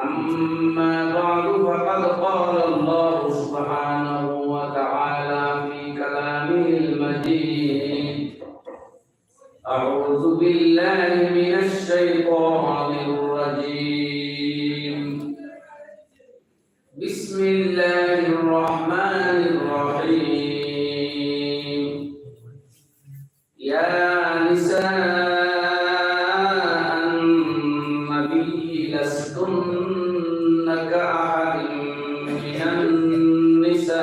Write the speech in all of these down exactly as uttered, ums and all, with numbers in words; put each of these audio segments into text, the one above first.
أما بعد، فقد قال الله سبحانه وتعالى في كلامه المجيد: أعوذ بالله من الشيطان الرجيم. بسم الله الرحمن الرحيم. يا نساء النبي لستن كأحد من النساء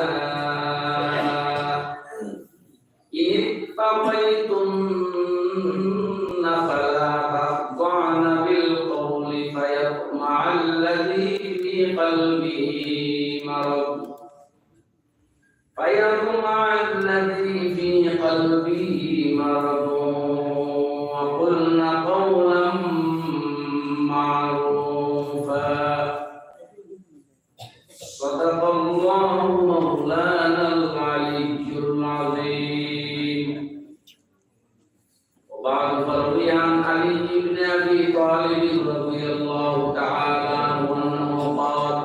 إن اتقيتن فلا تخضعن بالقول فيطمع الذي في قلبه مرض، فيطمع الذي في قلبه مرض، وقلن قولا معروفا. صدق الله مولانا العلي العظيم. وبعد، فروي عن علي بن أبي طالب رضي الله تعالى عنه أنه قال: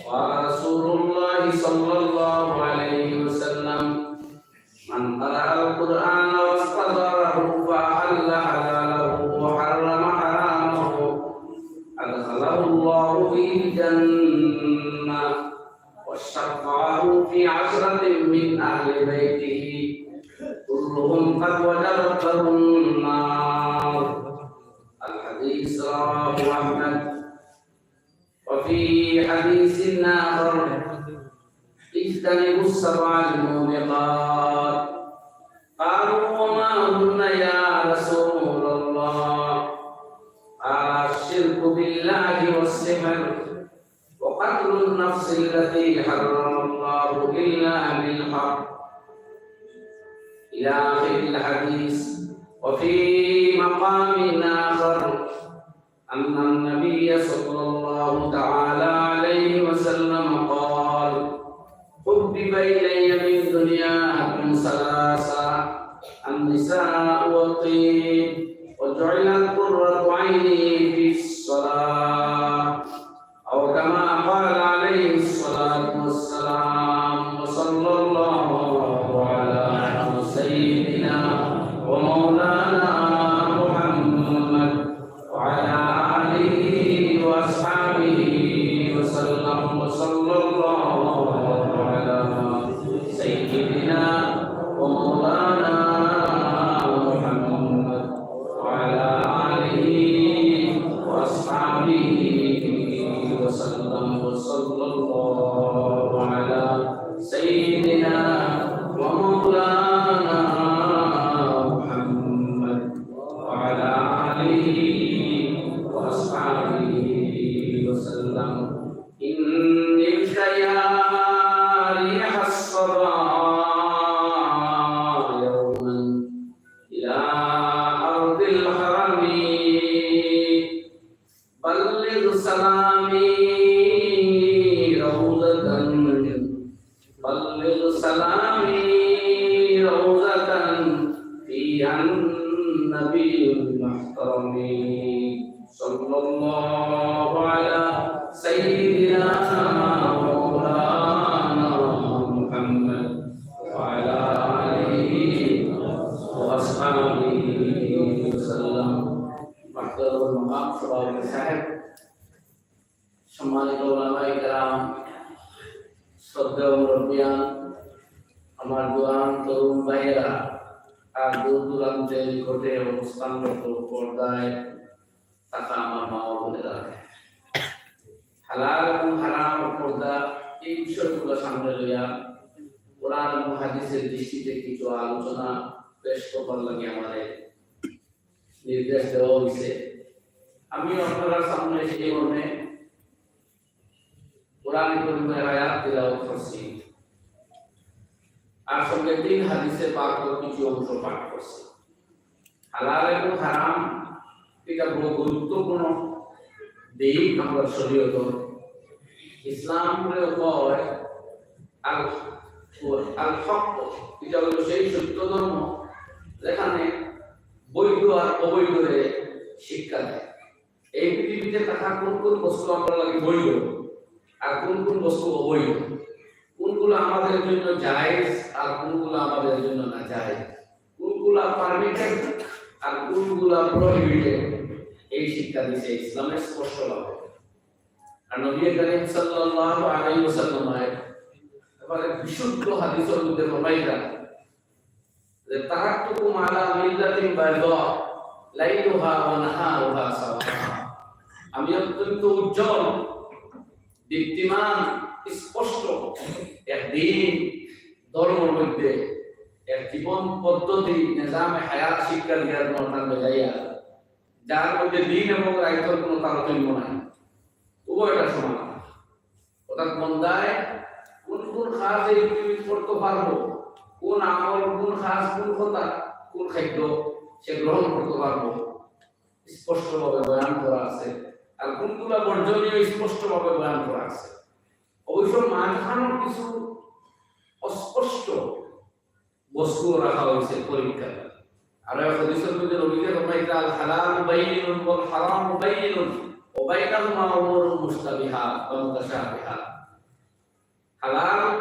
قال رسول الله صلى الله عليه وسلم: من قرأ القرآن واستظهره فأحل حلاله وحرم حرامه أدخله الله به الجنة وشفعه في عشرة من أهل بيته كلهم قد وجبت لهم النار. الحديث رواه أحمد. وفي حديث آخر: اجتنبوا السبع الموبقات. قالوا: وما هن يا رسول الله؟ قال: الشرك بالله والسحر وقتل النفس التي حرم الله إلا بالحق، إلى آخر الحديث. وفي مقام آخر أن النبي صلى الله تعالى عليه وسلم قال: حبب إلي من دنياكم ثلاثة: النساء والطيب، وجعلت قرة عيني في الصلاة. أو كما قال عليه الصلاة والسلام. وصلى الله على سيدنا ومولانا محمد وعلى آله وأصحابه وسلم. وصلى الله على سيدنا ومولانا محمد وعلى آله وأصحابه وسلم. وصلى الله على سيدنا ومولانا محمد وعلى آله وأصحابه وسلم. إن التياريح الصبا يوما إلى أرض الحرم، بلغ سلامي روضة، بلغ سلامي روضة فيها النبي المحترم. صلى الله على سيدنا ومولانا محمد وعلى آله وأصحابه وسلم. محترم المقام، সভাপতি সাহেব, সম্মানিত ওলামায়ে কেরাম, শ্রদ্ধেয় মুরব্বিয়ান, আমার জোয়ান তরুণ ভাইয়েরা, আর দূর দূরান্তে নিকটে অবস্থানরত পর্দায় থাকা আমার মা ও বোনেরা, হালাল এবং হারাম ও পর্দা, এই বিষয়গুলো সামনে লইয়া কোরআন এবং হাদিসের দৃষ্টিতে কিছু আলোচনা পেশ করবার লাগি আমারে নির্দেশ দেওয়া হইছে। আমি আপনারার সামনে সেই মর্মে কোরআন করিমের আয়াত তিলাওয়াত করছি, আর সঙ্গে তিন হাদিসে পাক কিছু অংশ পাঠ করছি। হালাল এবং হারাম এটা বড় গুরুত্বপূর্ণ দিক আমরা শরীয়তর। ইসলামরে কয় আল, আল হক, এটা হলো সেই সত্য ধর্ম যেখানে বৈধ আর অবৈধরে শিক্ষা দেয়। এই পৃথিবীতে থাকা কোন কোন বস্তু আমরার লাগি বৈধ আর কোন কোন বস্তু অবৈধ, কোনগুলো আমাদের জন্য জায়েজ আর কোনগুলো আমাদের জন্য না জায়েজ, কোনগুলা পারমিটেড আর কোনগুলা প্রহিবিটেড, এই শিক্ষা দিছে ইসলামে স্পষ্টভাবে। আর নবী করিম সাল্লাল্লাহু আলাইহি ওয়াসাল্লাম একেবারে বিশুদ্ধ হাদিসের মধ্যে ফরমাইলা যে, "তারাকতুকুম আলা মিল্লাতিন বাইদা লাইলুহা ওয়া নাহারুহা সাওয়া।" আমি অত্যন্ত উজ্জ্বল, দীপ্তিমান, স্পষ্ট এক দ্বীন, ধর্মর মধ্যে এক জীবন পদ্ধতি, নিজামে হায়াত শিক্ষা দিয়া তোমার তান বেজাইয়া, যার মধ্যে দিন এবং রাইতর কোনো তারতম্য নাই, উভয়টা সমান। অর্থাৎ বন্দায় কোন কোন কাজ এই পৃথিবীত করতে পারবো, কোন আমল, কোন কাজ, কোন কথা, কোন খাদ্য সে গ্রহণ করতে পারবো, স্পষ্টভাবে বয়ান করা আছে। আর কোনগুলা বর্জনীয়, স্পষ্টভাবে বয়ান করা আছে। অবশ্য মাঝখানোর কিছু অস্পষ্ট বস্তু রাখা হয়েছে পরীক্ষা। আর এক হাদিসের মধ্যে নবীজি ফরমাইতা, "আল হালালু বাইয়িনুন ওয়াল হারামু বাইয়িনুন ওয়া বাইনাহুমা উমুরুন মুশতাবিহাত ওয়া মুতাশাবিহাত।" হালাল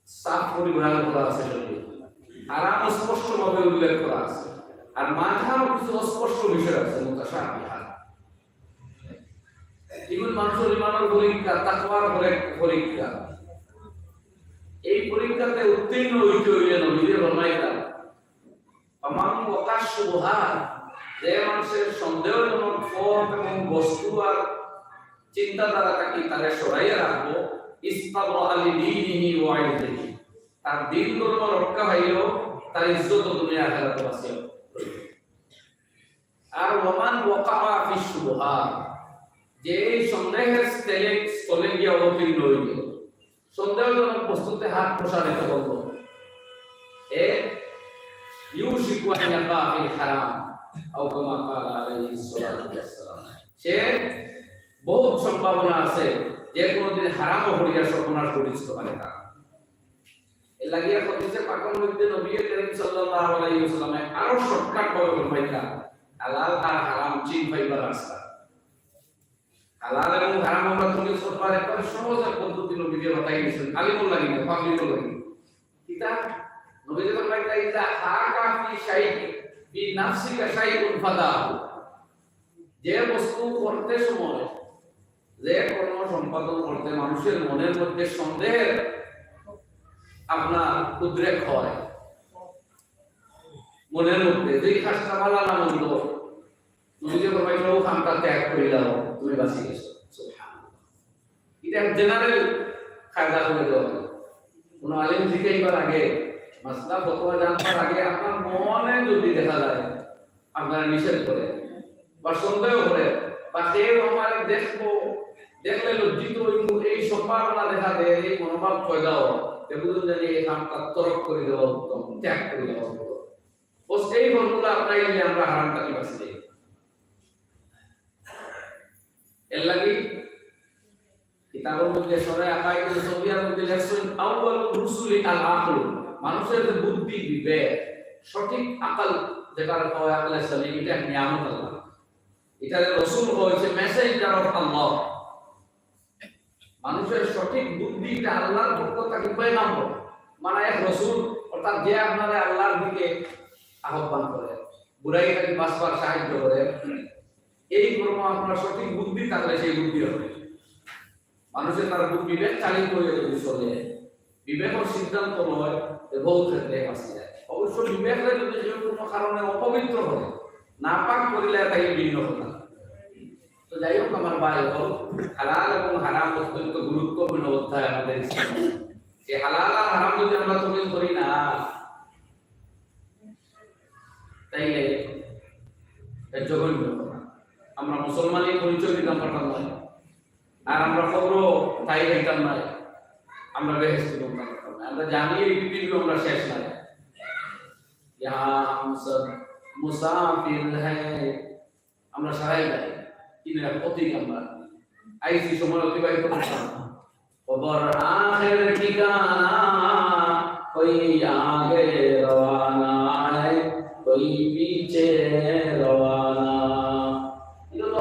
সাফ করে বয়ান করা আছে শরীয়তে, হারাম স্পষ্টভাবে উল্লেখ করা আছে, আর মাঝখানে কিছু অস্পষ্ট বিষয় আছে, মুতাশাবিহাত। ইগুন মানুষের ইমানের পরীক্ষা, তাকওয়ার পরে-, পরীক্ষা। এই পরীক্ষাতে উত্তীর্ণ হইতে হইলে নবীজি ফরমাইতা, "ফামান ওয়াকা শুবহাত", যে মানুষের সন্দেহজনক পথ এবং বস্তু আর চিন্তাধারা থাকি তারে সরাইয়া রাখবো, "ইস্তাবরাআ লিদীনিহি ওয়া ইরদিহি", তার দিন ধর্ম রক্ষা পাইল, তার ইজ্জত দুনিয়া আখিরাত বাঁচিয়া। আর "ওয়ামান ওয়াকাআ ফিশ শুবুহাত", যে এই সন্দেহের স্থলে, স্থলে গিয়া অবতীর্ণ হইল, সন্দেহজনক বস্তুতে হাত প্রসারিত করল, এ "ইউশিকু আন ইয়াকাআ ফিল হারাম", আও কামা ক্বালা আলাইহিস সালাতু ওয়াস সালাম, সে বহুত সম্ভাবনা আছে যে কোনোদিন হারামও পড়িয়া সর্বনাশ ঘটিত পারে তার। এর লাগিয়া হাদিসে পাকর মধ্যে নবী করিম সাল্লাল্লাহু আলাইহি ওয়াসাল্লামে আরো শর্টকাট ভাবে ফরমাইতা, হালাল আর হারাম চিন পাইবার রাস্তা। হালাল এবং হারাম আমরা তুলে সরবার একবারে সহজ এক পদ্ধতি নবীজি বাতাই দিয়েছেন, আলিমর লাগি না, পাবলিকর লাগি। কিতা? নবীজি ফরমাইতা, "ইযা হাকা ফি শাই, ফি নাফসিকা শাইউন ফাদাহু।" যে বস্তু করতে সময়, যে কর্ম সম্পাদন করতে মানুষের মনের মধ্যে সন্দেহের আপনার উদ্রেক হয়, মনের মধ্যে যে এই কাজটা ভালা না মন্দ, নবীজি ফরমাইতা, "ও কামটা ত্যাগ করি দাও, তুমি বাঁচি গেছো।" সুবহানাল্লাহ। এটা জেনারেল কায়দা করে দেওয়া হয়। কোনো আলিম জিকাইবার আগে, মাসলা ফতোয়া জানবার আগে আপনার মনে যদি দেখা যায় আপনারা নিষেধ করে বা সন্দেহ করে বা কেউ আমার দেখবো, দেখলে লজ্জিত হইব, এই সম্ভাবনা দেখা দেয়, এই মনোভাব পয়দা হয়, এগুলো জানি এই কামটা তরক করে দেওয়া উত্তম, ত্যাগ করে দেওয়া উত্তম। বস এই ফর্মুলা আপনার এই যে আমরা হারাম থাকি বাঁচি যাই। এর লাগি কিতাবের মধ্যে শরহে আকাইদুল সৌফিয়ার মধ্যে লেখছেন, "আউয়ালুর রুসুলি আল আকল", মানুষের যে বুদ্ধি বিবেক, সঠিক আকল যেটা কয় আকলে সলিম, এটা এক নিয়ামত আল্লাহ। এটা রসুল হয়েছে মেসেঞ্জার অফ আল্লাহ। মানুষের সঠিক বুদ্ধি এটা আল্লাহর পক্ষ থেকে পয়গাম্বর, মানে এক রসুল, অর্থাৎ যে আপনারে আল্লাহর দিকে আহ্বান করে, বুরাই থেকে বাঁচবার সাহায্য করে, এই কর্ম আপনার সঠিক বুদ্ধি থাকলে সেই বুদ্ধি হবে। মানুষের তার বুদ্ধি বিবেক চালিত হয়ে যদি চলে, বিবেকর সিদ্ধান্ত লয়, যে বহু ক্ষেত্রে বাঁচি যায়। অবশ্য বিবেকরে যদি কেউ কোনো কারণে অপবিত্র করে, নাপাক করিলে তাই ভিন্ন কথা। তো যাই হোক, আমার ভাই বল, হালাল এবং হারাম অত্যন্ত গুরুত্বপূর্ণ অধ্যায় আমাদের ইসলামে। এই হালাল আর হারাম যদি আমরা তমিজ করি না, তাইলে এটা জঘন্য কথা। আমরা মুসলমানই পরিচয় দিতাম পারতাম না, আর আমরা কবরও তাই হইতাম না, আমরা বেহেশতি করতাম পারতাম না। আমরা জানি এই পৃথিবী আমরা শেষ নাই। ইহা হাম সব মুসাফির হ্যায়, আমরা সারাই যাই, কিন্তু এক প্রতীক আমরা। আইসি সময় অতিবাহিত করতাম। কবর আখের ঠিকানা, কই আগে রওয়ানা হ্যায়, কই পিছে রওয়ানা। এটা তো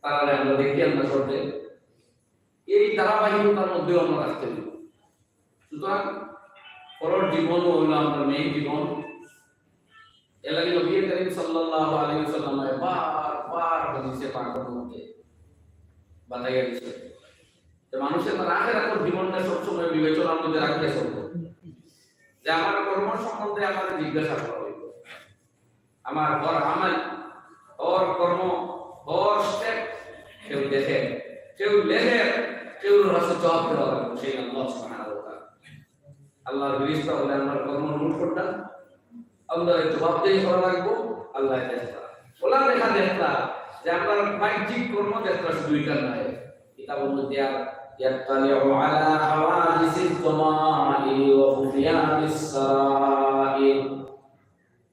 তারারে আমরা দেখি আমরা সবে, এই ধারাবাহিকতার মধ্যেও আমরা রাখতে হবে। সুতরাং পরর জীবন অইলো আমরার মেইন জীবন। এর লাগি নবী করিম সাল্লাল্লাহু আলাইহি ওয়াসাল্লাম বারবার হাদিসে পাকর মধ্যে বাতাইয়া দিছে যে মানুষে তার আখেরাতের জীবনটা সবসময় বিবেচনার মধ্যে রাখিয়া চলবো, যে আমার কর্ম সম্বন্ধে আমারে জিজ্ঞাসা করা হইব। আমার হর আমল, হর কর্ম, হর স্টেপ কেউ দেখে, কেউ লেখে, কেউ কাছে জবাব দেওয়া লাগবে, সেই আল্লাহ সুবহানাহু ওয়া তাআলা। আল্লাহর ফিরিস্তা অকলে আমরার কর্ম নোট করতা, আল্লাহরে জবাবদেহি করা লাগবো, আল্লাহ দেখতা। অলা দেখা দেখতা যে আমরার বাহ্যিক কর্ম দেখতা শুধু ইটা নায়। কিতাবর মধ্যে আর ইয়াত্তালিউ আলা হাওয়াদিসিজ জামাইল ওয়া খুফিয়াতিস সারাইর।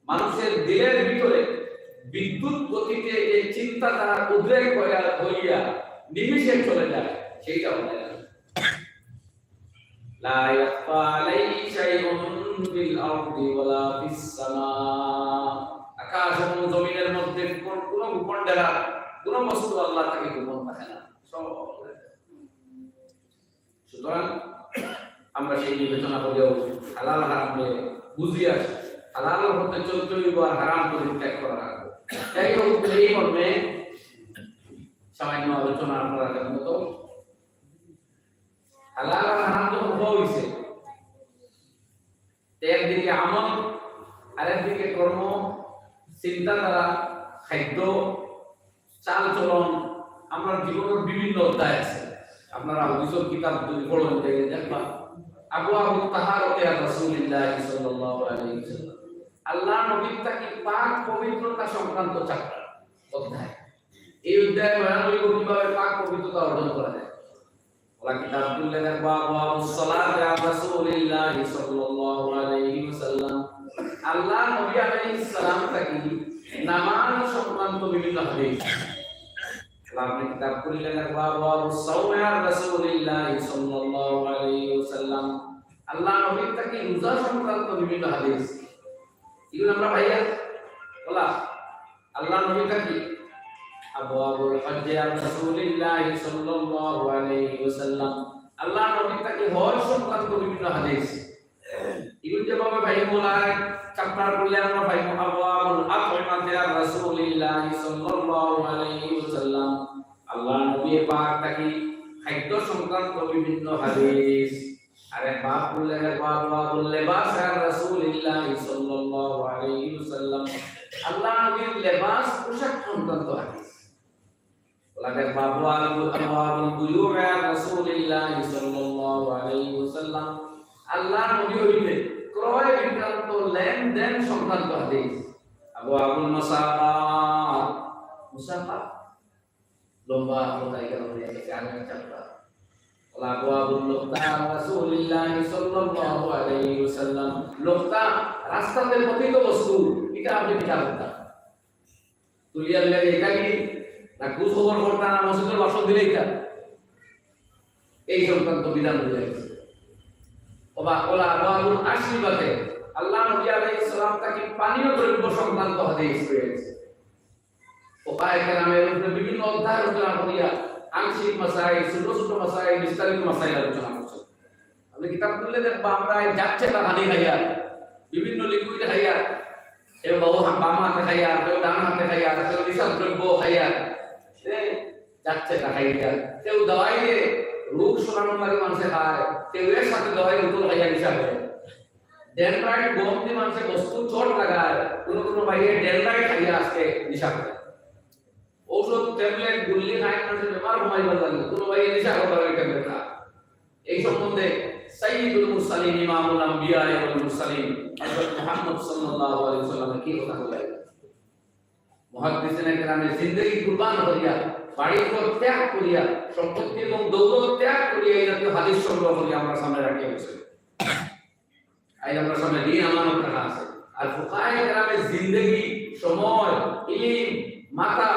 মানুষের দিলের ভিতরে বিদ্যুৎ গতিতে যে চিন্তাধারা উদ্রেক হইয়া, হইয়া নিমিষে চলে যায়, সেইটা অলা দেখা। লা ইয়াখফা আলাইহি শাইউন ফিল আরদি ওয়ালা ফিস সামা। আকাশ এবং জমিনের মধ্যে কোন, কোনো গোপন ডেরা, কোনো বস্তু আল্লাহ থাকি গোপন থাকে না। সব। সুতরাং আমরা সেই বিবেচনা করিয়াও হালাল হারামরে বুঝিয়া হালাল পথে চলতে হইব আর হারাম পরিত্যাগ করা লাগবে। যাই হোক, এই মর্মে সামান্য আলোচনা আপনারার মতো। হালাল আর হারাম যখন হওয়া হইছে, তো একদিকে আমল, আরেকদিকে কর্ম, চিন্তাধারা, খাদ্য, চাল চলন, আমরার জীবনের বিভিন্ন অধ্যায় আছে। আপনারা হাদিসের কিতাব যদি পড়েন, তাইলে দেখবা, আবওয়াবুত তাহারাতি আন রাসূলিল্লাহি সাল্লাল্লাহু আলাইহি ওয়াসাল্লাম, আল্লাহর নবীর থাকি পাক পবিত্রতা সংক্রান্ত চ্যাপ্টার, অধ্যায়। এই অধ্যায়ে বয়ান হইব কিভাবে পাক পবিত্রতা অর্জন করা যায়। অলা কিতাব খুললে দেখবা, আবওয়াবুস সালাতি আন রাসূলিল্লাহি সাল্লাল্লাহু আলাইহি ওয়াসাল্লাম। আল্লাহর নবী আলাইহিস সালাম থাকি নামাজ সংক্রান্ত বিভিন্ন হাদিস। অলা আপনে কিতাব খুললে দেখবা, আবওয়াবুস সাওমি আন রাসূলিল্লাহি সাল্লাল্লাহু আলাইহি ওয়াসাল্লাম। আল্লাহর নবীর থাকি রোজা সংক্রান্ত বিভিন্ন হাদিস। এগুলো আমরা পাইয়ার? অলা আল্লাহর নবী থাকি আবওয়াবুল হজ্জি আন রাসূলিল্লাহি সাল্লাল্লাহু আলাইহি ওয়াসাল্লাম, আল্লাহর নবী থাকি হজ সংক্রান্ত বিভিন্ন হাদিস। এগুলো যেভাবে পাইমু, অলা চ্যাপ্টার খুললে আমরা পাইমু আবওয়াবুল আতইমাতি আন রাসূলিল্লাহি সাল্লাল্লাহু আলাইহি ওয়াসাল্লাম, আল্লাহর নবী পাক থাকি খাদ্য সংক্রান্ত বিভিন্ন হাদিস। আরেক বাব খুললে দেখবা, আবওয়াবুল লিবাস আন রাসূলিল্লাহি সাল্লাল্লাহু আলাইহি ওয়াসাল্লাম, আল্লাহর নবীর লেবাস, পোশাক সংক্রান্ত হাদিস। অলা দেখবা, আবওয়াবুল, আবওয়াবুল বুয়ু আন রাসূলিল্লাহি সাল্লাল্লাহু আলাইহি ওয়াসাল্লাম, আল্লাহর নবী হইতে ক্রয় বিক্রান্ত লেনদেন সংক্রান্ত হাদিস। আবওয়াবুল মুসাকাত, মুসাকাত, লম্বা কথা, এখানে অনেক আছে, আরেক চ্যাপ্টার। অলা আবওয়াবুল লুকতা আন রাসূলিল্লাহি সাল্লাল্লাহু আলাইহি ওয়াসাল্লাম, লুকতা, রাস্তাতে পতিত বস্তু, ইটা আপনে কিতা করতা? তুলিয়া লইয়া যাইতা কি? না খোঁজ খবর করতা, না মসজিদর বাসন দিলাইতা? এই সংক্রান্ত বিধান রইছে। অবা, অলা আবওয়াবুল আশরিবাতে আল্লাহর নবী আলাইহিস সালাম থাকি পানীয় দ্রব্য সংক্রান্ত হাদিস রইছে। ফুকাহায়ে কেরামে এর উপরে বিভিন্ন অধ্যায় রচনা করিয়া আংশিক মাসাইল, ছোট ছোট মাসাইল, বিস্তারিত মাসাইল আলোচনা করছইন। আপনে কিতাব খুললে দেখবা, আমরা এই যাচ্ছে তা পানি খাইয়ার, বিভিন্ন লিকুইড খাইয়ার, কেউ বাম হা-, বাম হাতে খাইয়ার, কেউ ডান হাতে খাইয়ার, কেউ নিশা দ্রব্য খাইয়ার, হ্যাঁ, যাচ্ছে তা খাইয়ার, কেউ দাওয়াই দে, রোগ সারানোর লাগি মানষে খায়, কেউ এর সাথে দাওয়াই বোতল খাইয়া নিশা করে। ডেনড্রাইট গম দি মানষে বস্তু চোট লাগায়, কোনো কোনো ভাইয়ে ডেনড্রাইট খাইয়া আজকে নিশা করে। ঔষধ, ট্যাবলেট, গুল্লি খায় মানষে বেমার কমাইবার লাগি, কোনো ভাইয়ে নিশা করবার ওই ট্যাবলেট খায়। এই সম্বন্ধে সাইয়্যিদুল মুরসালিন, ইমামুল আম্বিয়া ওয়াল মুরসালিন হযরত মুহাম্মদ সাল্লাল্লাহু আলাইহি ওয়াসাল্লামে কি কথা কইলা? মুহাদ্দিসিনে কেরামে জিন্দেগি কুরবান করিয়া, বাড়ি ঘর ত্যাগ করিয়া, সম্পত্তি এবং দৌলত ত্যাগ করিয়া এই জাতীয় হাদিস সংগ্রহ করিয়া আমরার সামনে রাখিয়া গেছইন। আইজ আমরার সামনে দিন আমানত রাখা আছে। আর ফুকাহায়ে কেরামে জিন্দেগি, সময়, ইলিম, মাথা,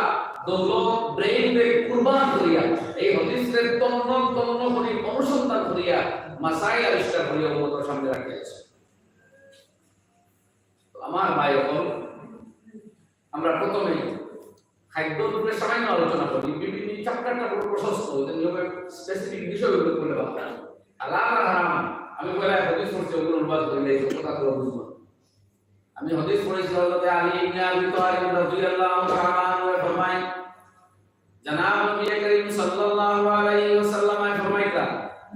দৌলত, ব্রেইন রে কুরবান করিয়া, এই হাদিসরে তন্ন তন্ন করি অনুসন্ধান করিয়া মাসাইল আবিষ্কার করিয়া উম্মতর সামনে রাখিয়া গেছইন। তো আমার ভাই অকল, আমরা প্রথমে খাদ্যর উপরে সামান্য আলোচনা করি, বিভিন্ন চ্যাপ্টারটা বড় প্রশস্ত, ওদের নিয়মে স্পেসিফিক বিষয় উল্লেখ করলে ভালো হয়। হালাল আর হারাম, আমি বলে হাদিস পড়ছি, ওগুলো অনুবাদ করি নাই, সব কথা তো বুঝবো। আমি হাদিস পড়েছি, হযরত আলী ইবনে আবি তালিব রাদিয়াল্লাহু তাআলা আনহু ফরমায়, জনাব নবী করিম সাল্লাল্লাহু আলাইহি ওয়াসাল্লাম ফরমাইতা,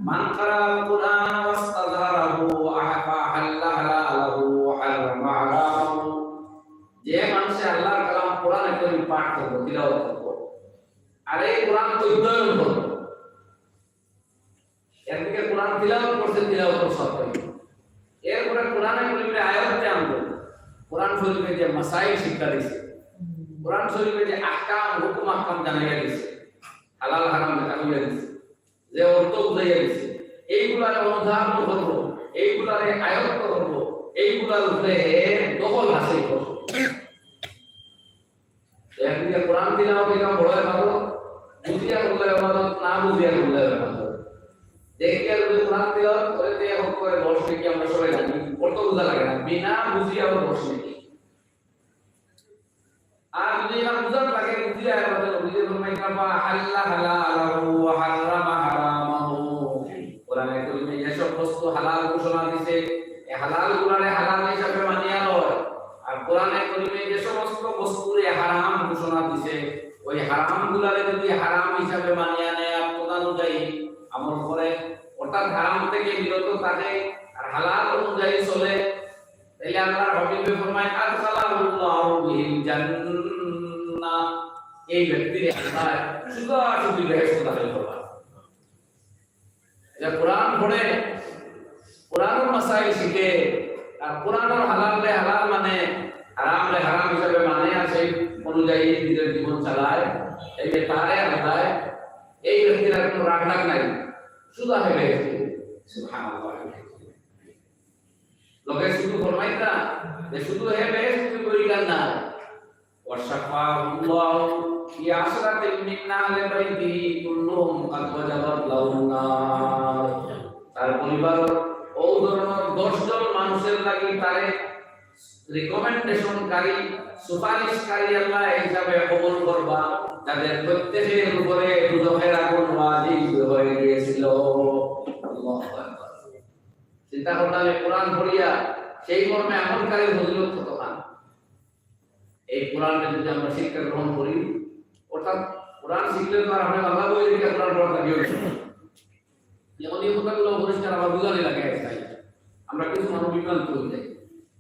মান ক্বারাআল কুরআন ওয়াস্তাযহারাহু ওয়া আহাল্লা হালালাহু ওয়া হাররামা হারামাহু। যে মানুষে আল্লাহর কালাম কোরআনে করিম পাঠ করবো, তিলাওয়াত করবো, আর এই কোরআন অধ্যয়ন করবো, একদিকে কোরআন তিলাওয়াত করছে, তিলাওয়াতর সব পাইব। এরপরে কোরআনে করিমের আয়াত আনবো, কোরআন শরীফে যে মাসাইল শিক্ষা দিছে, কোরআন শরীফে যে আহকাম, হুকুম আহকাম জানাইয়া দিছে, হালাল হারাম যেটা হইয়া দিছে, যে অর্থ বুঝাইয়া দিছে, এইগুলারে অনুধাবন করবো, এইগুলারে আয়ত্ত করবো, এইগুলার উপরে দখল হাসিল করবো। একদিকে কোরআন তিলাওয়াত, এটা বড় ইবাদত, বুঝিয়া করলে ইবাদত, না বুঝিয়া করলে ইবাদত। দেখিয়া যদি কোরআন তিলাওয়াত করে, তে এখন করে দশ নেকি আমরা সবাই জানি, অর্থ বুঝা লাগে না, বিনা বুঝিয়াও দশ নেকি। আর যদি এটা বুঝার লাগে, বুঝিয়া ইবাদত, বুঝিয়া করলে এটা বা হাল্লা হালালাহু ওয়া হাররামা হারামাহু। কোরআনে করিমে যেসব বস্তু হালাল ঘোষণা দিছে, এই হালাল গুলারে হালাল হিসাবে মানিয়া লয়। আর কোরআনে করিমে যে সমস্ত বস্তুরে হারাম ঘোষণা দিছে, ওই হারাম গুলারে যদি হারাম হিসাবে মানিয়া নেয় আর তদানুযায়ী আমল করে, অর্থাৎ হারাম থেকে বিরত থাকে আর হালাল অনুযায়ী চলে, তাহলে আল্লাহর হাবিবে ফরমায়, "আদখালাহুল্লাহু বিহিল জান্নাহ।" এই ব্যক্তিরে আল্লাহ সুজা সুজি বেহেশত দাখিল করবা। যে কোরআন পড়ে, কোরআনর মাসাইল শিখে, আর কোরআনর হালালরে হালাল মানে, হারামরে হারাম হিসাবে মানে, আর সেই অনুযায়ী নিজের জীবন চালায়, এই যে তারে আল্লাহ, এই ব্যক্তির আর কোনো রাগ টাগ নাই, সুজা হে বেহেশতি। সুবহানাল্লাহ। লগে শুধু ফরমাইতা যে শুধু হে বেহেশতি করিলেন না, ওয়াশাফাহুল্লাহু ফি আশরাতিন মিন আহলি বাইতিহি কুল্লুহুম কাদ ওয়াজাবাত লাহুন নার। তার পরিবার ও ধরনের দশ জন মানুষের লাগি তারে রিকমেন্ডেশনকারী, সুপারিশকারী আল্লাহ হিসাবে কবুল করবা, যাদের প্রত্যেকের উপরে দুজখের আগুন ওয়াজিব হয়ে গিয়েছিল। আল্লাহু আকবার। চিন্তা করলাম, এই কোরআন পড়িয়া সেই মর্মে আমলকারী ফজিলত কতখান। এই কোরআনটা যদি আমরা শিক্ষা গ্রহণ করি, অর্থাৎ কোরআন শিখলে তো আর আমরা বাংলা বই দেখে কোরআন পড়ার দাবি হচ্ছে না। যেমন এই কথাগুলো পরিষ্কার আমার বুঝানি লাগে, তাই আমরা কিছু মানুষ বিভ্রান্ত হয়ে যাই।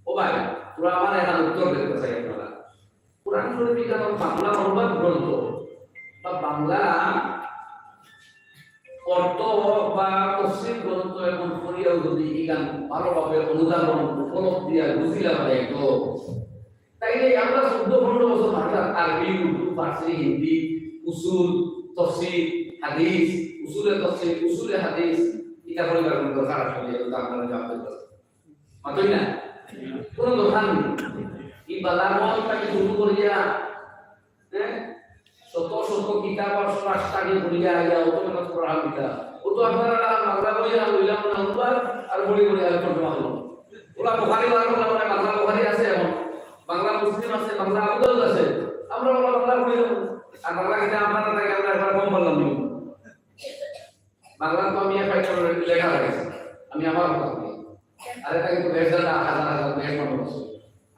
ও ভাই, তোরা আমার একটা উত্তর দিতে চাই আপনারা। কোরআন শরীফ কেন বাংলা অনুবাদ গ্রন্থ বা বাংলা অর্থ বা তফসির গ্রন্থ এখন পড়িয়াও যদি ইখান ভালোভাবে অনুধাবন, উপলব্ধি আর বুঝিলা যায় তো, তাইলে আমরা চৌদ্দ পনেরো বছর ভাষা আরবি, উর্দু, ফার্সি, হিন্দি, উসুল, তফসির, হাদিস, উসুলে তফসির, উসুলে হাদিস, এটা পড়িবার কোনো দরকার আসলে, এটা আপনারা জানতে পারছেন। মাতই না? কোনো দরকার নেই। এই বালাগত থাকি শুরু করিয়া, হ্যাঁ, শত শত কিতাব আর স্বরাষ্ট্রাদি পড়িয়া আইয়া অত মেহনত করা কিতাব। ও তো আপনারা আর বাংলা বই আর লইলাম না অনুবাদ আর বড়ি বড়ি আর তর্জমা করলাম। ওরা বুখারি বার করলাম, মানে বাংলা বুখারি আছে এখন, বাংলা মুসলিম আছে, বাংলা আবু দাউদ আছে। আমরা ওরা বাংলা বই আর বাংলা কিতাব আপনারা তাকে আমরা একবার কম বললাম। বাংলা তো আমি এক পাইতে লেখা হয়ে গেছে, আমি আমার কথা বলি। আর এটা কিন্তু বেশ জানা, হাজার হাজার বেশ মানুষ আছে।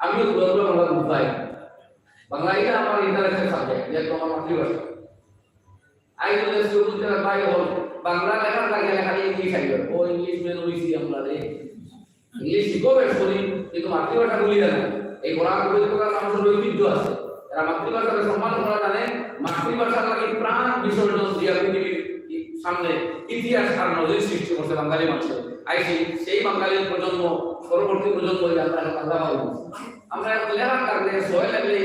আমিও দূরে দূরে বাংলা বুঝাই। বাংলা এটা আমার ইন্টারেস্টের সাবজেক্ট, যেহেতু আমার মাতৃভাষা। আই তো দেশ শুরু করতে পারি হল, বাংলা লেখার লাগে খালি ইংলিশ আইবে। ও ইংলিশ মেন হইছি আমরা রে। ইংলিশ শিখো বেশ করি, কিন্তু মাতৃভাষা ভুলি না। এই কোরআন পবিত্রতার মানুষের ঐতিহ্য আছে। এরা মাতৃভাষাকে সম্মান করা জানে, মাতৃভাষার লাগি প্রাণ বিসর্জন দিয়া পৃথিবীর সামনে ইতিহাস আর নজির সৃষ্টি করছে বাঙালি মানুষের। আইসি সেই বাঙালির প্রজন্ম, পরবর্তী প্রজন্ম যে আমরা এখন বাংলা ভাবি। আমরা এখন লেখার কারণে ছয় লাগলে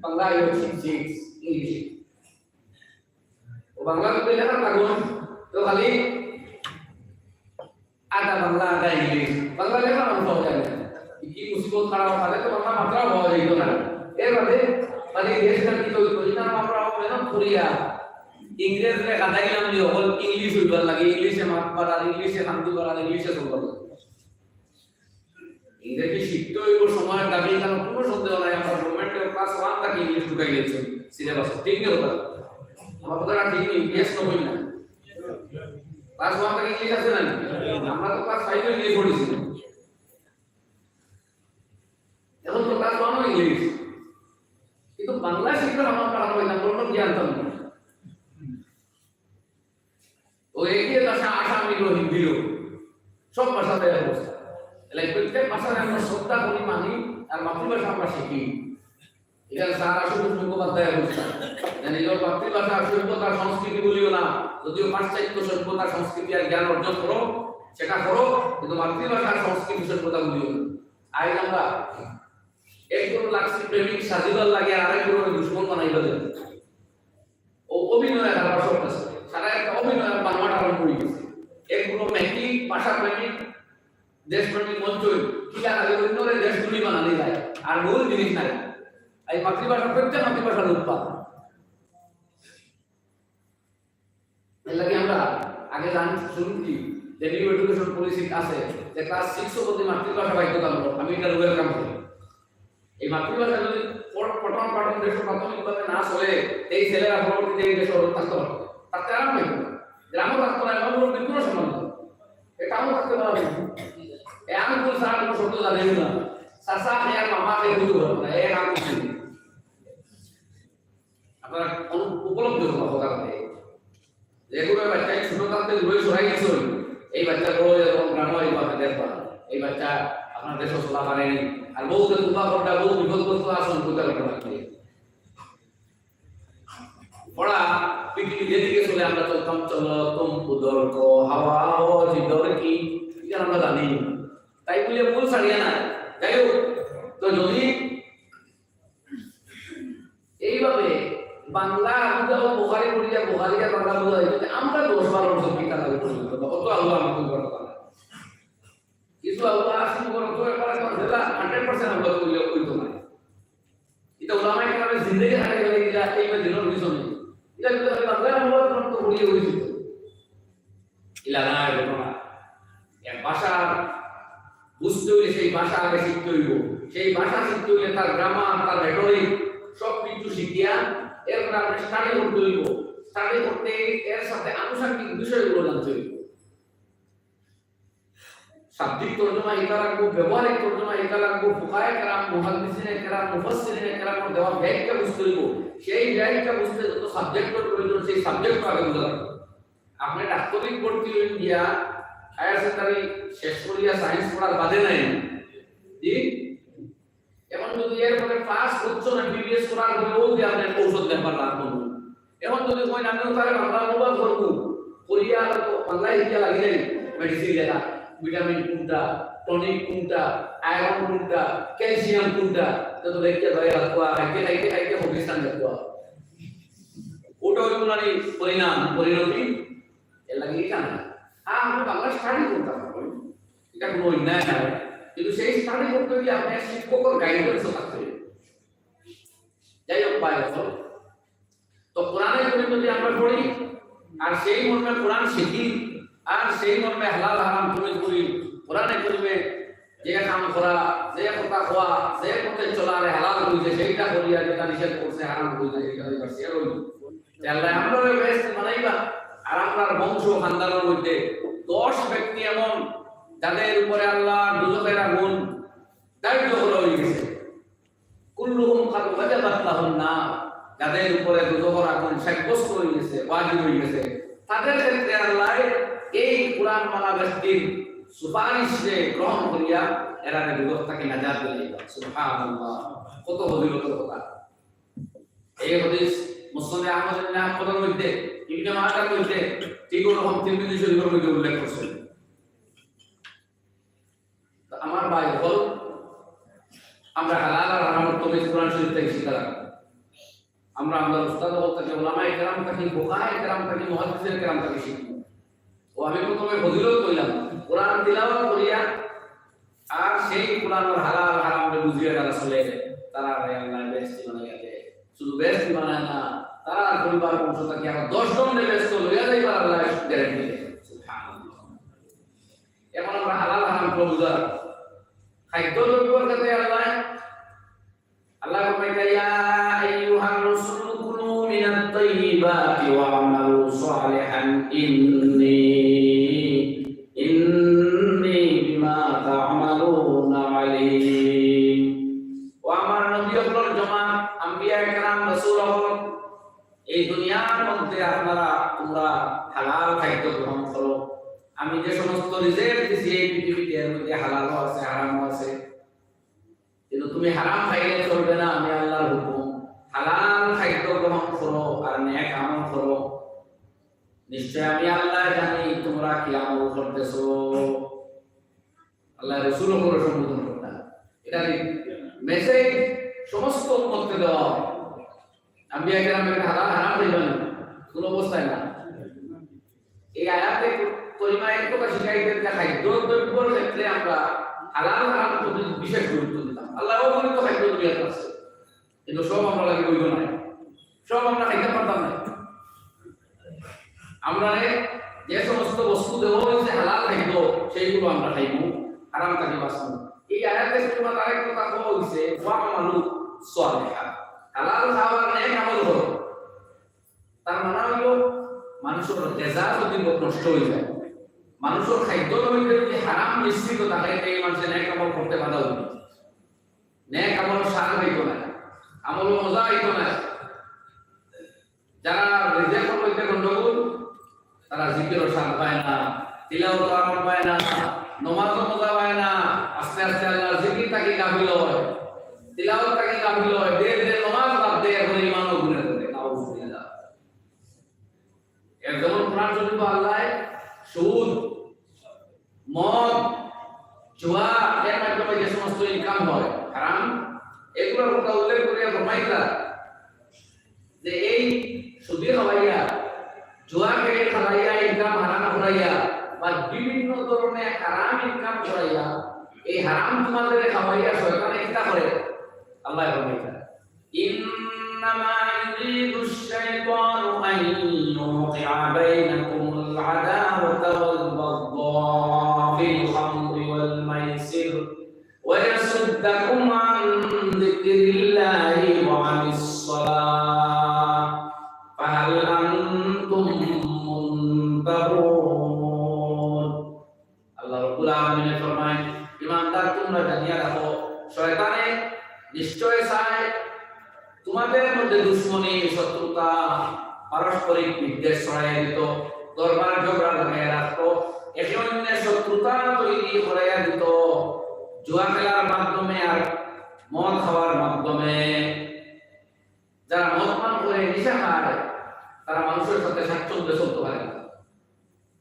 বাংলা আইও সিক্স সিক্স ইংলিশে। ও বাংলা যদি লেখার কাগজ, তো খালি আধা বাংলা, আধা ইংলিশ। বাংলা লেখা মানুষ পাওয়া যায় না। কি মুসিবত খারাপ, তাহলে তো বাংলা মাত্রা পাওয়া যাইত না। এর বাদে খালি দেশ না কি তৈরি করি না, আমরা মেহনত করিয়া ইংরেজরে কাদাইলাম যে হল ইংলিশ হইবার লাগে, ইংলিশে মাত পারার, ইংলিশে শান্তি পারার, ইংলিশে চলবার লাগে। ইংরেজি শিখতে হইব, সময়ের দাবি, এখানে কোনো সন্দেহ নাই। আমরা গভর্নমেন্টের ক্লাস ওয়ান থাকি ইংলিশ ঢুকাই দিয়েছে সিলেবাস, ঠিক না কথা? আমার কথাটা ঠিক নি? ইয়েস না, বলি না? ক্লাস ওয়ান থাকি ইংলিশ আছে না? আমরা তো ক্লাস ফাইভে ইংলিশ পড়েছি, এখন তো ক্লাস ওয়ানও ইংলিশ, কিন্তু বাংলা শিখলে আমার কারণ হয় না, কোনো জ্ঞান তো নেই। ও এগিয়ে আসা আসামিরও, হিন্দিরও, সব ভাষাতে অবস্থা। তাহলে প্রত্যেক ভাষায় আমরা শ্রদ্ধা করি, মানি, আর মাতৃভাষা আমরা শিখি। এখানে স্যার আশুতোষ মুখোপাধ্যায় বলছেন যে নিজের মাতৃভাষা, সভ্যতা, সংস্কৃতি বলিও না, যদিও পাশ্চাত্য সভ্যতা, সংস্কৃতি আর জ্ঞান অর্জন করো, সেটা করো, কিন্তু মাতৃভাষা, সংস্কৃতি, সভ্যতা বলিও না। আই আমরা এক গুরু লাগছি প্রেমিক সাজিবার লাগে, আর এক গুরু দুশ্মন বানাইবা দেন। ও অভিনয় আর আমার সব কাছে সারা একটা অভিনয় আর বানোয়াট আরম্ভ হয়ে গেছে। এক গুরু মেকি ভাষা প্রেমিক, দেশ প্রেমিক মঞ্চ, কিলা খালি অন্যরে দেশ দুর্নি বানানি যায়, আর মূল জিনিস নাই। এই মাতৃভাষা প্রত্যেক মাতৃভাষার উৎপাদ। এর লাগি আমরা আগে জানি, শুনছি যে নিউ এডুকেশন পলিসি আছে যে ক্লাস সিক্স অবধি মাতৃভাষা বাধ্যতামূলক। আমি এটা ওয়েলকাম করি। এই মাতৃভাষা যদি পর-, পঠন পাঠন দেশে প্রাথমিকভাবে না চলে, এই ছেলেরা পরবর্তীতে এই দেশে অটুট থাকতে পারবে, থাকতে আরাম পাইবে না, গ্রামও থাকতে পারবে না, কোনো বিদ্রোহ সম্মান নেই। এ টাউনও থাকতে পারবে না। এ আঙ্কুল ছাড়া কোনো শব্দ জানে না, চাচা কে আর মামা কে বুঝতে পারবে না, এ আঙ্কুল। আপনারা অনু-, উপলব্ধি করবা কথা বলে। যে কোনো বাচ্চা ছোট থাকতে দূরে সরাই দিচ্ছেন, এই বাচ্চা বড় হয়ে যখন গ্রামে এই বাচ্চা দেখবা, এই বাচ্চা আপনার দেশে চলা পারেনি। আর বউতে তুবা করটা বউ বিপদগ্রস্ত আসন করতে পারবে না। পড়া পৃথিবী যেদিকে চলে আমরা চলতাম, চলো তুম উদর কো হাওয়া হো জিদর কি, এটা আমরা জানি। তাই বলে মূল ছাড়িয়ে না। যাই হোক, তো যদি এইভাবে বাংলা বুঝাও বুখারি পড়িয়া, বুখারি আর বাংলা বুঝা হইতে আমরা দশ বারো বছর কিতা লাগে পর্যন্ত, অত আল্লাহ আমাকে বড় কথা। কিছু আল্লাহ আসি বড় তো একবার একবার জেলা হান্ড্রেড পার্সেন্ট আমরা তো ইয়ে হইতো না। এটা ওলামায়ে কেরামের জিন্দেগি হারিয়ে গেলে এটা এই দিনের পিছনে। এটা যদি আমি বাংলা অনুবাদ করতে পড়িয়ে হয়েছিল। ইলানায় ঘটনা। এক ভাষা বুঝতে হইলে সেই ভাষা আগে শিখতে হইব। সেই ভাষা শিখতে হইলে তার গ্রামার, তার রেটরিক সব কিছু শিখিয়া এরপরে আপনি স্টাডি করতে হইব। স্টাডি করতে এর সাথে আনুষঙ্গিক বিষয়গুলো জানতে হইব। শাব্দিক তর্জমা ইটা লাগবো, ব্যবহারিক তর্জমা ইটা লাগবো, ফুকায়ে কেরাম, মুহাদ্দিসিনে কেরাম, মুফাসসিরিনে কেরামর দেওয়া ব্যাখ্যা বুঝতে হইব। সেই ব্যাখ্যা বুঝতে যত সাবজেক্টর প্রয়োজন, সেই সাবজেক্ট আগে বুঝা লাগবে। আপনি ডাক্তারি ভর্তি হইন গিয়া হায়ার সেকেন্ডারি শেষ করিয়া সায়েন্স পড়ার বাদে নাই, জি? এখন যদি এরপরে পাস করছো না, বিবিএস করার পরে ও যে আপনি ঔষধ ব্যাপার না করবো। এখন যদি কই আমি তাহলে বাংলা অনুবাদ করবো, করিয়া আর তো বাংলায় গিয়া লাগি যাই, মেডিসিন লেখা, ভিটামিন কোনটা, টনিক কোনটা, আয়রন কোনটা, ক্যালসিয়াম কোনটা, তো তো দেখতে ভাই রাখবো, খাইতে খাইতে খাইতে পাকিস্তান দেখবো। ওটা হইব না নি পরিণাম, পরিণতি? এর লাগি এটা না। হ্যাঁ, আমরা বাংলা স্টাডি করতে পারবো, এটা কোনো অন্যায় নয়, কিন্তু সেই স্টাডি করতে গেলে আপনার শিক্ষকের গাইডেন্সও থাকতে হবে। যাই হোক, ভাই, তো কোরআনে করিম যদি আমরা পড়ি আর সেই মর্মে কোরআন শিখি আর সেই মর্মে হালাল হারাম তমিজ করি, কোরআনে করিমে যে কাম করা, যে কথা কওয়া, যে পথে চলা, আরে হালাল কইছে সেইটা করি, আর যেটা নিষেধ করছে, হারাম কইছে সেইটা করি, বাস এর ওই। তে আল্লাহ আমরা ওই বেহেশত বানাইবা, আর আমরার বংশ খানদানের মধ্যে দশ ব্যক্তি এমন যাদের উপরে আল্লাহ দুজখের আগুন দারিদ্র করা হয়ে গেছে। কুল্লুহুম কাদ ওয়াজাবাত লাহুন নার, যাদের উপরে দুজখর আগুন সাব্যস্ত হয়ে গেছে, ওয়াজিব হয়ে গেছে, তাদের ক্ষেত্রে আল্লাহ এই কোরআন মানা ব্যক্তির সুপারিশরে গ্রহণ করিয়া এরারে দুজখ থেকে নাজাত দিলাইবা। সুবহানাল্লাহ, কত ফজিলতর কথা। এই হাদিস মুসনাদে আহমদ ইবনে হাম্বলের মধ্যে, ইবনে মাজার মধ্যে, ঠিক ওরকম তিরমিজি শরীফের মধ্যে উল্লেখ করছেন। তো আমার ভাই হল, আমরা হালাল আর হারামর তমিজ কোরআন শরীফ থেকে শিখা লাগবো। আমরা আমরা উস্তাদ হল থেকে, ওলামায়ে কেরাম থেকে, ফুকাহায়ে কেরাম থেকে, মুহাদ্দিসিনে কেরাম থেকে শিখবো। ও আমি প্রথমে ফজিলত কইলাম, কোরআন তিলাওয়াত করিয়া আর সেই কোরআনর হালাল হারামরে বুঝিয়া যারা চলে, তারারে আল্লাহ বেহেশতি বানাইয়া দেয়। শুধু বেহেশতি বানায় না, তারার পরিবার বংশ থাকি আরো দশ জনরে বেহেশতো লইয়া যাইবার আল্লাহ গ্যারান্টি দেয়। সুবহানাল্লাহ। এখন আমরা হালাল হারাম বুঝা, খাদ্য দ্রব্যর ক্ষেত্রে আল্লাহ, আল্লাহ ফরমাইতা, ইয়া صالحا إني إني بما تعملون عليم। ও আমার নবী অকলর জমাত, আম্বিয়া একরাম, রাসূল অকল, এই দুনিয়ার মধ্যে আপনারা, তোমরা হালাল খাদ্য গ্রহণ করো। আমি যে সমস্ত রিজিক দিছি এই পৃথিবীতে, এর মধ্যে হালালও আছে, হারামও আছে। কিন্তু তুমি হারাম খাইলে চলবে না, আমি আল্লাহর হুকুম। হালাল খাদ্য গ্রহণ করো আর নেক আমল করো। নিশ্চয় আমি আল্লাহ জানি তোমরা কি আমল করতেছো। আল্লাহ রসুল অকলরে সম্বোধন করতা। এটা কি মেসেজ সমস্ত উম্মতকে দেওয়া হয়? আম্বিয়া কেরাম একটা হালাল হারাম খাইবা না, কোনো অবস্থায় না। এই আয়াতে করিমা এক কথা শিখাইতে যে খাদ্য দ্রব্যর ক্ষেত্রে আমরা হালাল হারাম পদ্ধতি বিশেষ গুরুত্ব দিতাম। আল্লাহ অগণিত খাদ্য দুনিয়াতে আছে, কিন্তু সব আমরা লাগি বৈধ নয়, সব আমরা খাইতে পারতাম না। আমরা যে সমস্ত বস্তু দেওয়া হয়েছে হালাল খাদ্য, সেইগুলো আমরা খাইব, হারাম থাকি বাঁচব। এই আয়াতে করিমা তার এক কথা কওয়া হয়েছে, "ওয়া'মালু সালিহা", হালাল খাওয়ার নেক আমল করো। তার মানে হইল, মানুষের গিজা যদি নষ্ট হয়ে যায়, মানুষের খাদ্য হইতে যদি হারাম মিশ্রিত থাকে, এই মানুষের নেক আমল করতে বাধা হইবে, নেক আমল স্বাদ হইতো না, আমল মজা হইতো না। যারা রিজিক হইতে গন্ডগোল, তারা জিকিরও স্বাদ পায় না, তিলাওয়াত আরাম পায় না, নমাজও মজা পায় না, আস্তে আস্তে আল্লাহর জিকির থাকি গাফিল হয়, তিলাওয়াত থাকি গাফিল হয়, দের দের নমাজ বাদ দেয়, এখন ইমানও গুনে করে। নাউজুবিল্লাহ। এর যেমন কোরআন শরীফ আল্লাহ সুদ, মদ, জুয়া, এর মাধ্যমে যে সমস্ত ইনকাম হয় হারাম, এগুলোর কথা উল্লেখ করিয়া ফরমাইতা যে এই সুদে খাওয়াইয়া, জুয়া খেলে খাওয়াইয়া, ইনকাম হারাম করাইয়া বা বিভিন্ন ধরনের হারাম ইনকাম করাইয়া, এই হারাম তোমাদের খাওয়াইয়া শয়তানে কিতা করে? আল্লাহ ফরমাইতা, إنما يريد الشيطان أن يوقع بينكم العداوة والبغضاء في الخمر والميسر ويصدكم عن ذكر الله وعن الصلاة فهل أنتم منتهون। আল্লাহ রাব্বুল আলামিনে ফরমায়, "ইমানদার, তোমরা জানিয়া রাখো, শয়তানে নিশ্চয় চায় তোমাদের মধ্যে দুশমনি, শত্রুতা, পারস্পরিক বিদ্বেষ ছড়াইয়া দিত, দরবার ঝগড়া লাগাইয়া রাখতো, একে অন্যের শত্রুতা তৈরি করাইয়া দিত, জুয়া খেলার মাধ্যমে আর মদ খাওয়ার মাধ্যমে।" যারা মদ পান করে, নেশা খায়, তারা মানুষের সাথে স্বাচ্ছন্দ্যে চলতে পারে না।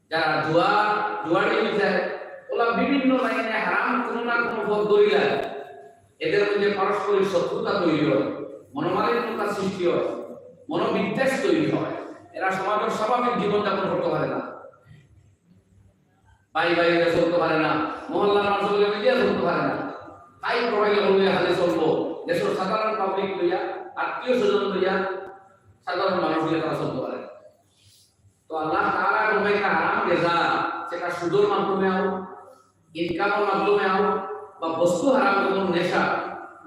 যারা জুয়া, জুয়াড়ি হয়ে যায়, ওরা বিভিন্ন লাইনে হারাম কোনো না কোনো পথ ধরিয়া এদের মধ্যে পারস্পরিক শত্রুতা তৈরি হয়, মনোমালিন্যতা সৃষ্টি হয়, মনোবিদ্বেষ তৈরি হয়। এরা সমাজের স্বাভাবিক জীবনযাপন করতে পারে না, ভাই ভাই হয়ে চলতে পারে না, মহল্লার মানুষ হয়ে মিলিয়া চলতে পারে না। হাই প্রোফাইল হয়ে হালে চলবো, দেশের সাধারণ পাবলিক লইয়া, আত্মীয় স্বজন লইয়া, সাধারণ মানুষ লইয়া তারা চলতে পারে না। তো আল্লাহ তাআলা ফরমাইতা হারাম গিজা, সেটা সুদের মাধ্যমে হোক, ইনকামের মাধ্যমে হোক, বা বস্তু হারাম, যেমন নেশা,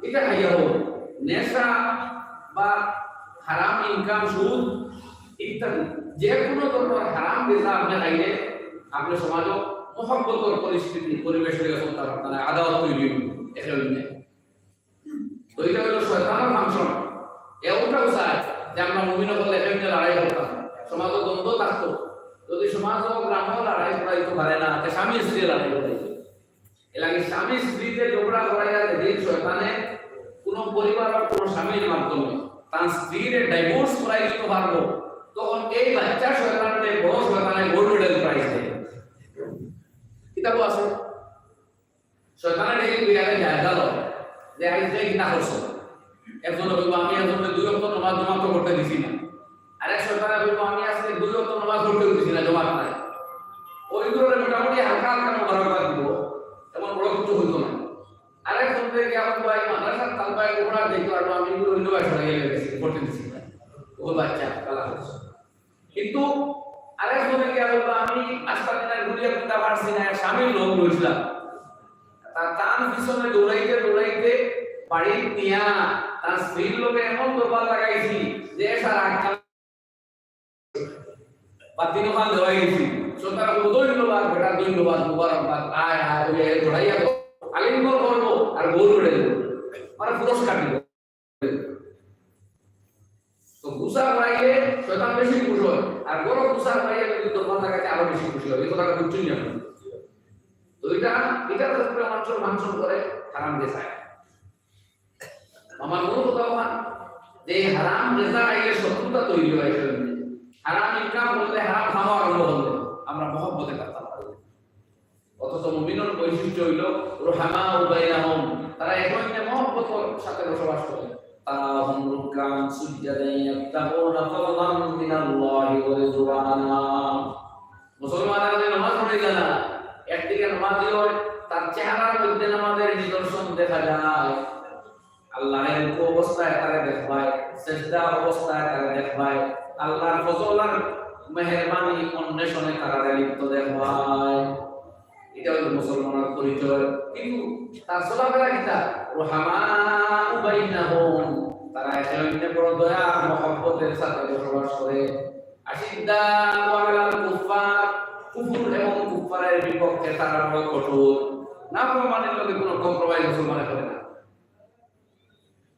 এটা খাইয়া হোক, নেশা বা হারাম ইনকাম, সুদ ইত্যাদি, যে কোনো ধরনের হারাম গিজা আপনি খাইলে, আপনি সমাজে মহব্বতর পরিস্থিতি, পরিবেশ হয়ে চলতে পারতেন, আদালত তৈরি হইবে, একে অন্যে। তো এটা হলো শয়তানের ফাংশন। এমনটাও চায় যে আমরা মুমিন হলে একে অন্যে লড়াই করতাম, সমাজে দ্বন্দ্ব থাকতো। যদি সমাজ ও গ্রামও লড়াই করাইতে পারে না, তে স্বামী স্ত্রী লড়াই করাইবে। এর লাগি স্বামী স্ত্রীতে ঝগড়া করাইয়া যেদিন শয়তানে কোনো পরিবারর কোনো স্বামীর মাধ্যমে তার স্ত্রীরে ডাইভোর্স করাই দিতে পারবো, তখন এই বাচ্চা শয়তানরে বড় শয়তানে গোল্ড মেডেল প্রাইজ দেয়। কিতাবও আছে। শয়তানে ডেকে বিয়ারে জায়গা লো যে আইজ তুই কিতা করছো। একজনে কইবো, "আমি একজনকে দুই ওয়াক্ত নামাজ জমাত করতে দিছি না।" আরেক শয়তানে কইবো, "আমি আজকে দুই ওয়াক্ত নামাজ পড়তে দিছি না, জমাত নাই।" ওইগুলোরে মোটামুটি হালকা হালকা মোবারকবাদ দিব, তেমন বড় কিছু হইতো না। আরেক জন দেখে আমার ভাই মাদ্রাসার তালবায় কোরআন দেখতে পারবো, আমি এগুলো অন্য ভাই সরাই গেলে গেছি, পড়তে দিছি না। ও বাচ্চা, কালা করছে। কিন্তু আরেক জনে গিয়া বলবো, "আমি আস্তা দিনের গুলিয়া কিনতে পারছি না, এক স্বামীর লোক রইছিলাম।" তা তার পিছনে দৌড়াইতে দৌড়াইতে বাড়িত নিয়া তার স্ত্রীর লগে এমন দরবার লাগাইছি যে এসার আটকা। বাদ দিন ওখান দেওয়াই গেছি। সরকার বলবো, "ধন্যবাদ বেটা, ধন্যবাদ, মুবারকবাদ, আয়, আয়, ওই, এই, ধরাইয়া দেবো।" আলিঙ্গন করবো আর গোল করে দেবো। মানে পুরস্কার দিবো। তো গুছা করাইলে শয়তান বেশি খুশি হয়, আর বড় গুছা করাইলে কিন্তু তখন তার কাছে আরো বেশি খুশি হয়। এই কথাটা বুঝছেন নি আপনি? তো এটা, এটা তো পুরো মানুষের মানুষ করে হারাম দেশায়। আমার কোনো কথা হয় যে হারাম রেজা আইলে শত্রুতা তৈরি হয়, সেজন্য হারাম ইনকাম করলে, হারাম খাওয়া আরম্ভ করলে আমরা মহব্বতে থাকতাম পারি। অথচ মুমিনের বৈশিষ্ট্য হইল রুহামাউ বাইনাহুম, তারা একে অন্যে মহব্বতের সাথে বসবাস করে। তারাহুম রুক্কাআন সুজ্জাদান ইয়াবতাগুনা ফাদলাম মিনাল্লাহি ওয়া রিদওয়ানা। মুসলমান আগে নামাজ পড়ে না, একদিকে নামাজি হয়, তার চেহারার মধ্যে নামাজের নিদর্শন দেখা যায়। আল্লাহ রুকু অবস্থায় তারে দেখবায়, সেজদা অবস্থায় তারে দেখবায়, আল্লাহর ফজল আর মেহেরবানি অন্বেষণে তারারে লিপ্ত দেখবায়। এটা হলো মুসলমানের পরিচয়। কিন্তু তার চলাফেরা কিতা? রুহামাউ বাইনাহুম, তারা একে অন্যে বড় দয়া আর মহব্বতের সাথে বসবাস করে। আশিদ্দাউ আলাল কুফফার, কুফুর এবং কুফফারের বিপক্ষে তারা বড় কঠোর। নাফরমানির লগে কোনো compromise মুসলমানে করে না।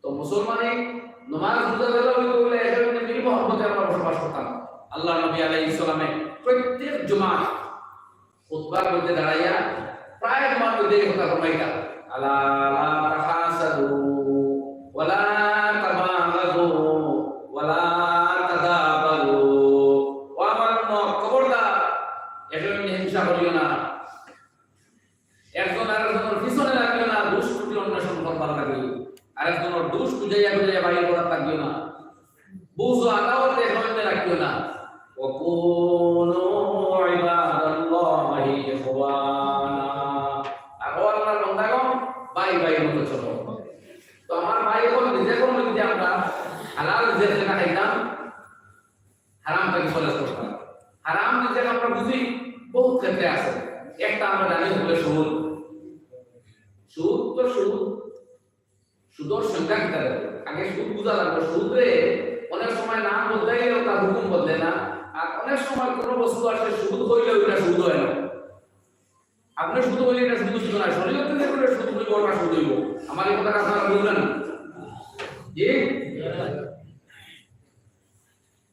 তো মুসলমানি নমাজ রোজা যেলা অইতো অইলে একে অন্যে মিল মহব্বতে আমরা বসবাস করতাম। আল্লাহর নবী আলাইহিস সালামে প্রত্যেক জুমায় খুতবার মধ্যে দাঁড়াইয়া প্রায় জুমার মধ্যে এই কথা ফরমাইতা, "আলা লা তাহাসাদু, ওয়ালা তাবাগাদু, ওয়ালা তাদাবারু।" ও আমার উম্মত, খবরদার, একে অন্যে হিংসা করিও না। একজন আরেকজনের পিছনে লাগিও না, দুষ ত্রুটি অন্বেষণ করবার লাগি। আরেকজনের দুষ খুঁজাইয়া খুঁজাইয়া বাইর করার লাগিও না। বুঝ ও আদাওয়াত একে অন্যে রাখিও না। ওয়া কুনু ইবাদাল্লাহি ইখওয়ানা। আর ও আল্লাহর বান্দাগণ, ভাই ভাইর মতো চলো। তো আমার ভাই অখন নিজে কোন যদি আমরা হালাল রিজিক না খাইতাম, হারাম থাকি পরহেজ করতাম। হারাম রিজিক আমরা বুঝি বহুত ক্ষেত্রে আছে। একটা আমরা জানি হলো সুদ। সুদ তো সুদ। সুদর সংজ্ঞা কিতা দেখো? আগে সুদ বুঝা লাগবো। সুদ রে অনেক সময় নাম বদলাইলেও তার হুকুম বদলে না। আর অনেক সময় কোনো বস্তু আসে সুদ হইলেও এটা সুদ হয় না। আপনি সুদ হইলে এটা সুদ হইতো না। শরীয়তে যে করে সুদ হইব, ওটা সুদ হইব। আমার এই কথাটা আপনারা বুঝলেন? জি?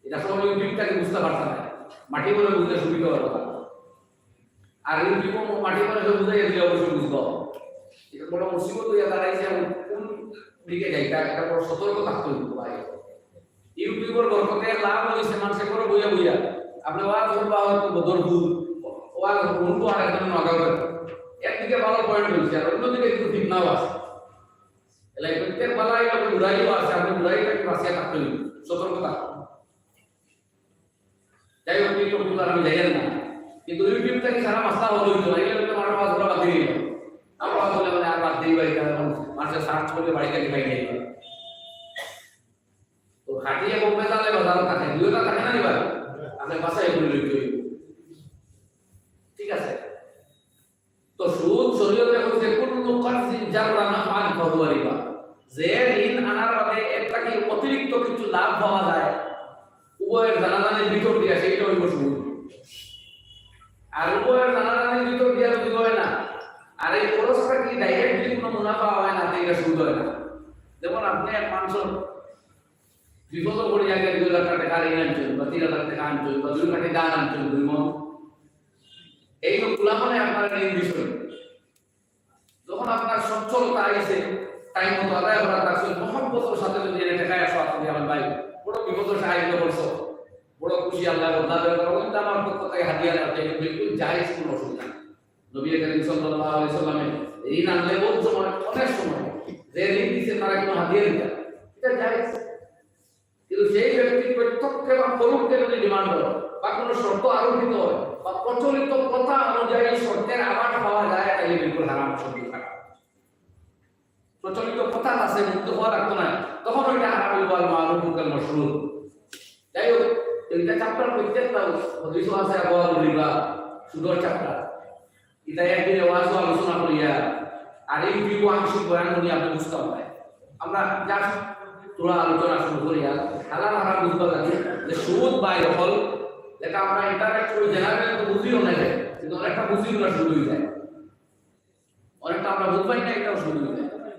এটা সব YouTube থাকি বুঝতে পারছে না। মাটি বলে বুঝতে সুবিধা হলো না। আর YouTube মাটি বলে সব বুঝাই দিলে অবশ্যই বুঝবো। এটা বড় মুসিবত হইয়া দাঁড়াইছে, এখন কোন দিকে যাইতা, একটা বড় সতর্ক থাকতে হইব ভাই। YouTube-র বরকতে লাভ হইছে মানুষে করে বইয়া বইয়া। আপনি ওয়াজ করবা হয়তো বদরপুর, ওয়াজ করবো আর একজন নগাঁও। একদিকে ভালো point হইছে, আর অন্যদিকে একটু ফিতনাও আছে। এলাই প্রত্যেক বালাই এবং বুরাইও আছে, আপনি বুরাই থাকি বাঁচিয়া থাকতে হইব, সতর্ক থাকতে হইব। যাই হোক, এই topic আর আমি যাইলাম না, কিন্তু YouTube থাকি সারা মাসলা হল হইতো না, এই জন্য আমার ওয়াজ করা বাদ দিয়ে দিল। আমার ওয়াজ বলে মানে আর বাদ দিই ভাই, কারণ মানুষের search করলে বাড়ি থাকি পাই নাই। তো খাটিয়ে বলবে তাহলে বাজারও থাকে, দুইটা থাকে না এবার, আপনি বাসায় বলে লইতে হইব। ঠিক আছে? তো সুদ শরীয়তে কইছে, "কুল্লু কারজিন জাররা নাফআন ফাহুয়া রিবা।" যে ঋণ আনার বাদে এর থাকি অতিরিক্ত কিছু লাভ পাওয়া যায়, উভয়ের জানাজানির ভিতর দিয়া, সেইটা হইব সুদ। আর উভয়ের জানাজানির ভিতর দিয়া যদি হয় না, আর এই খরচ থাকি direct যদি কোনো মুনাফা হয় না, তো এটা সুদ হয় না। যেমন আপনি এক মানুষের বিপদ পড়ে গেলে দুই লাখ টাকা ঋণ আনছেন, বা তিন হাজার টাকা আনছেন, বা দুই কাঠি ধান আনছেন, দুই মন, এই লোকগুলা মানে আপনার ঋণ দিচ্ছেন। যখন আপনার সচ্ছলতা আইছে, টাইম মতো আদায় করা, তার সঙ্গে মহব্বতের সাথে যদি এনে টেকায় আসো, আপনি আমার ভাই, বড় বিপদ সাহায্য করছো, বড় খুশি, আল্লাহ বদলা দেবে, বড় কিন্তু আমার পক্ষ থেকে হাদিয়া দেওয়া, এটা বিলকুল জায়েজ, কোনো অসুবিধা নেই। নবী করিম সাল্লাল্লাহু আলাইহি সাল্লামে ঋণ আনলে বহুত সময়, অনেক সময় যে ঋণ দিছে তারা কোনো হাদিয়া দিতা, এটা জায়েজ। কিন্তু সেই ব্যক্তি প্রত্যক্ষে বা পরোক্ষে যদি ডিমান্ড হয় বা কোনো শর্ত আরোপিত হয় বা প্রচলিত প্রথা অনুযায়ী শর্তের আভাস পাওয়া যায়, তাহলে বিলকুল হারাম, শব্দ খারাপ। প্রচলিত প্রথা আছে, মুক্ত হওয়া লাগতো না, তখন ওইটা হারাম হইব, আল মারুফ কাল মাশরুব। যাই হোক, তিনটা চ্যাপ্টার প্রত্যেকটা হাদিসও আছে, আবওয়াবুর রিবা, সুদর চ্যাপ্টার। এটা একদিনে ওয়াজও আলোচনা করিয়া, আর এই ভিডিও আংশিক বয়ান উনি আপনি বুঝতে হবে। আমরা just থোড়া আলোচনা শুরু করিয়া, হালাল হারাম বুঝতে লাগে যে সুদ বা দখল, যেটা আমরা ইন্টারেস্ট করি, জেনারেল তো বুঝিও না, কিন্তু অনেকটা বুঝি না, শুরু হয়ে যায়। অনেকটা আমরা বুঝবাই না, এটাও শুরু হয়ে যায়।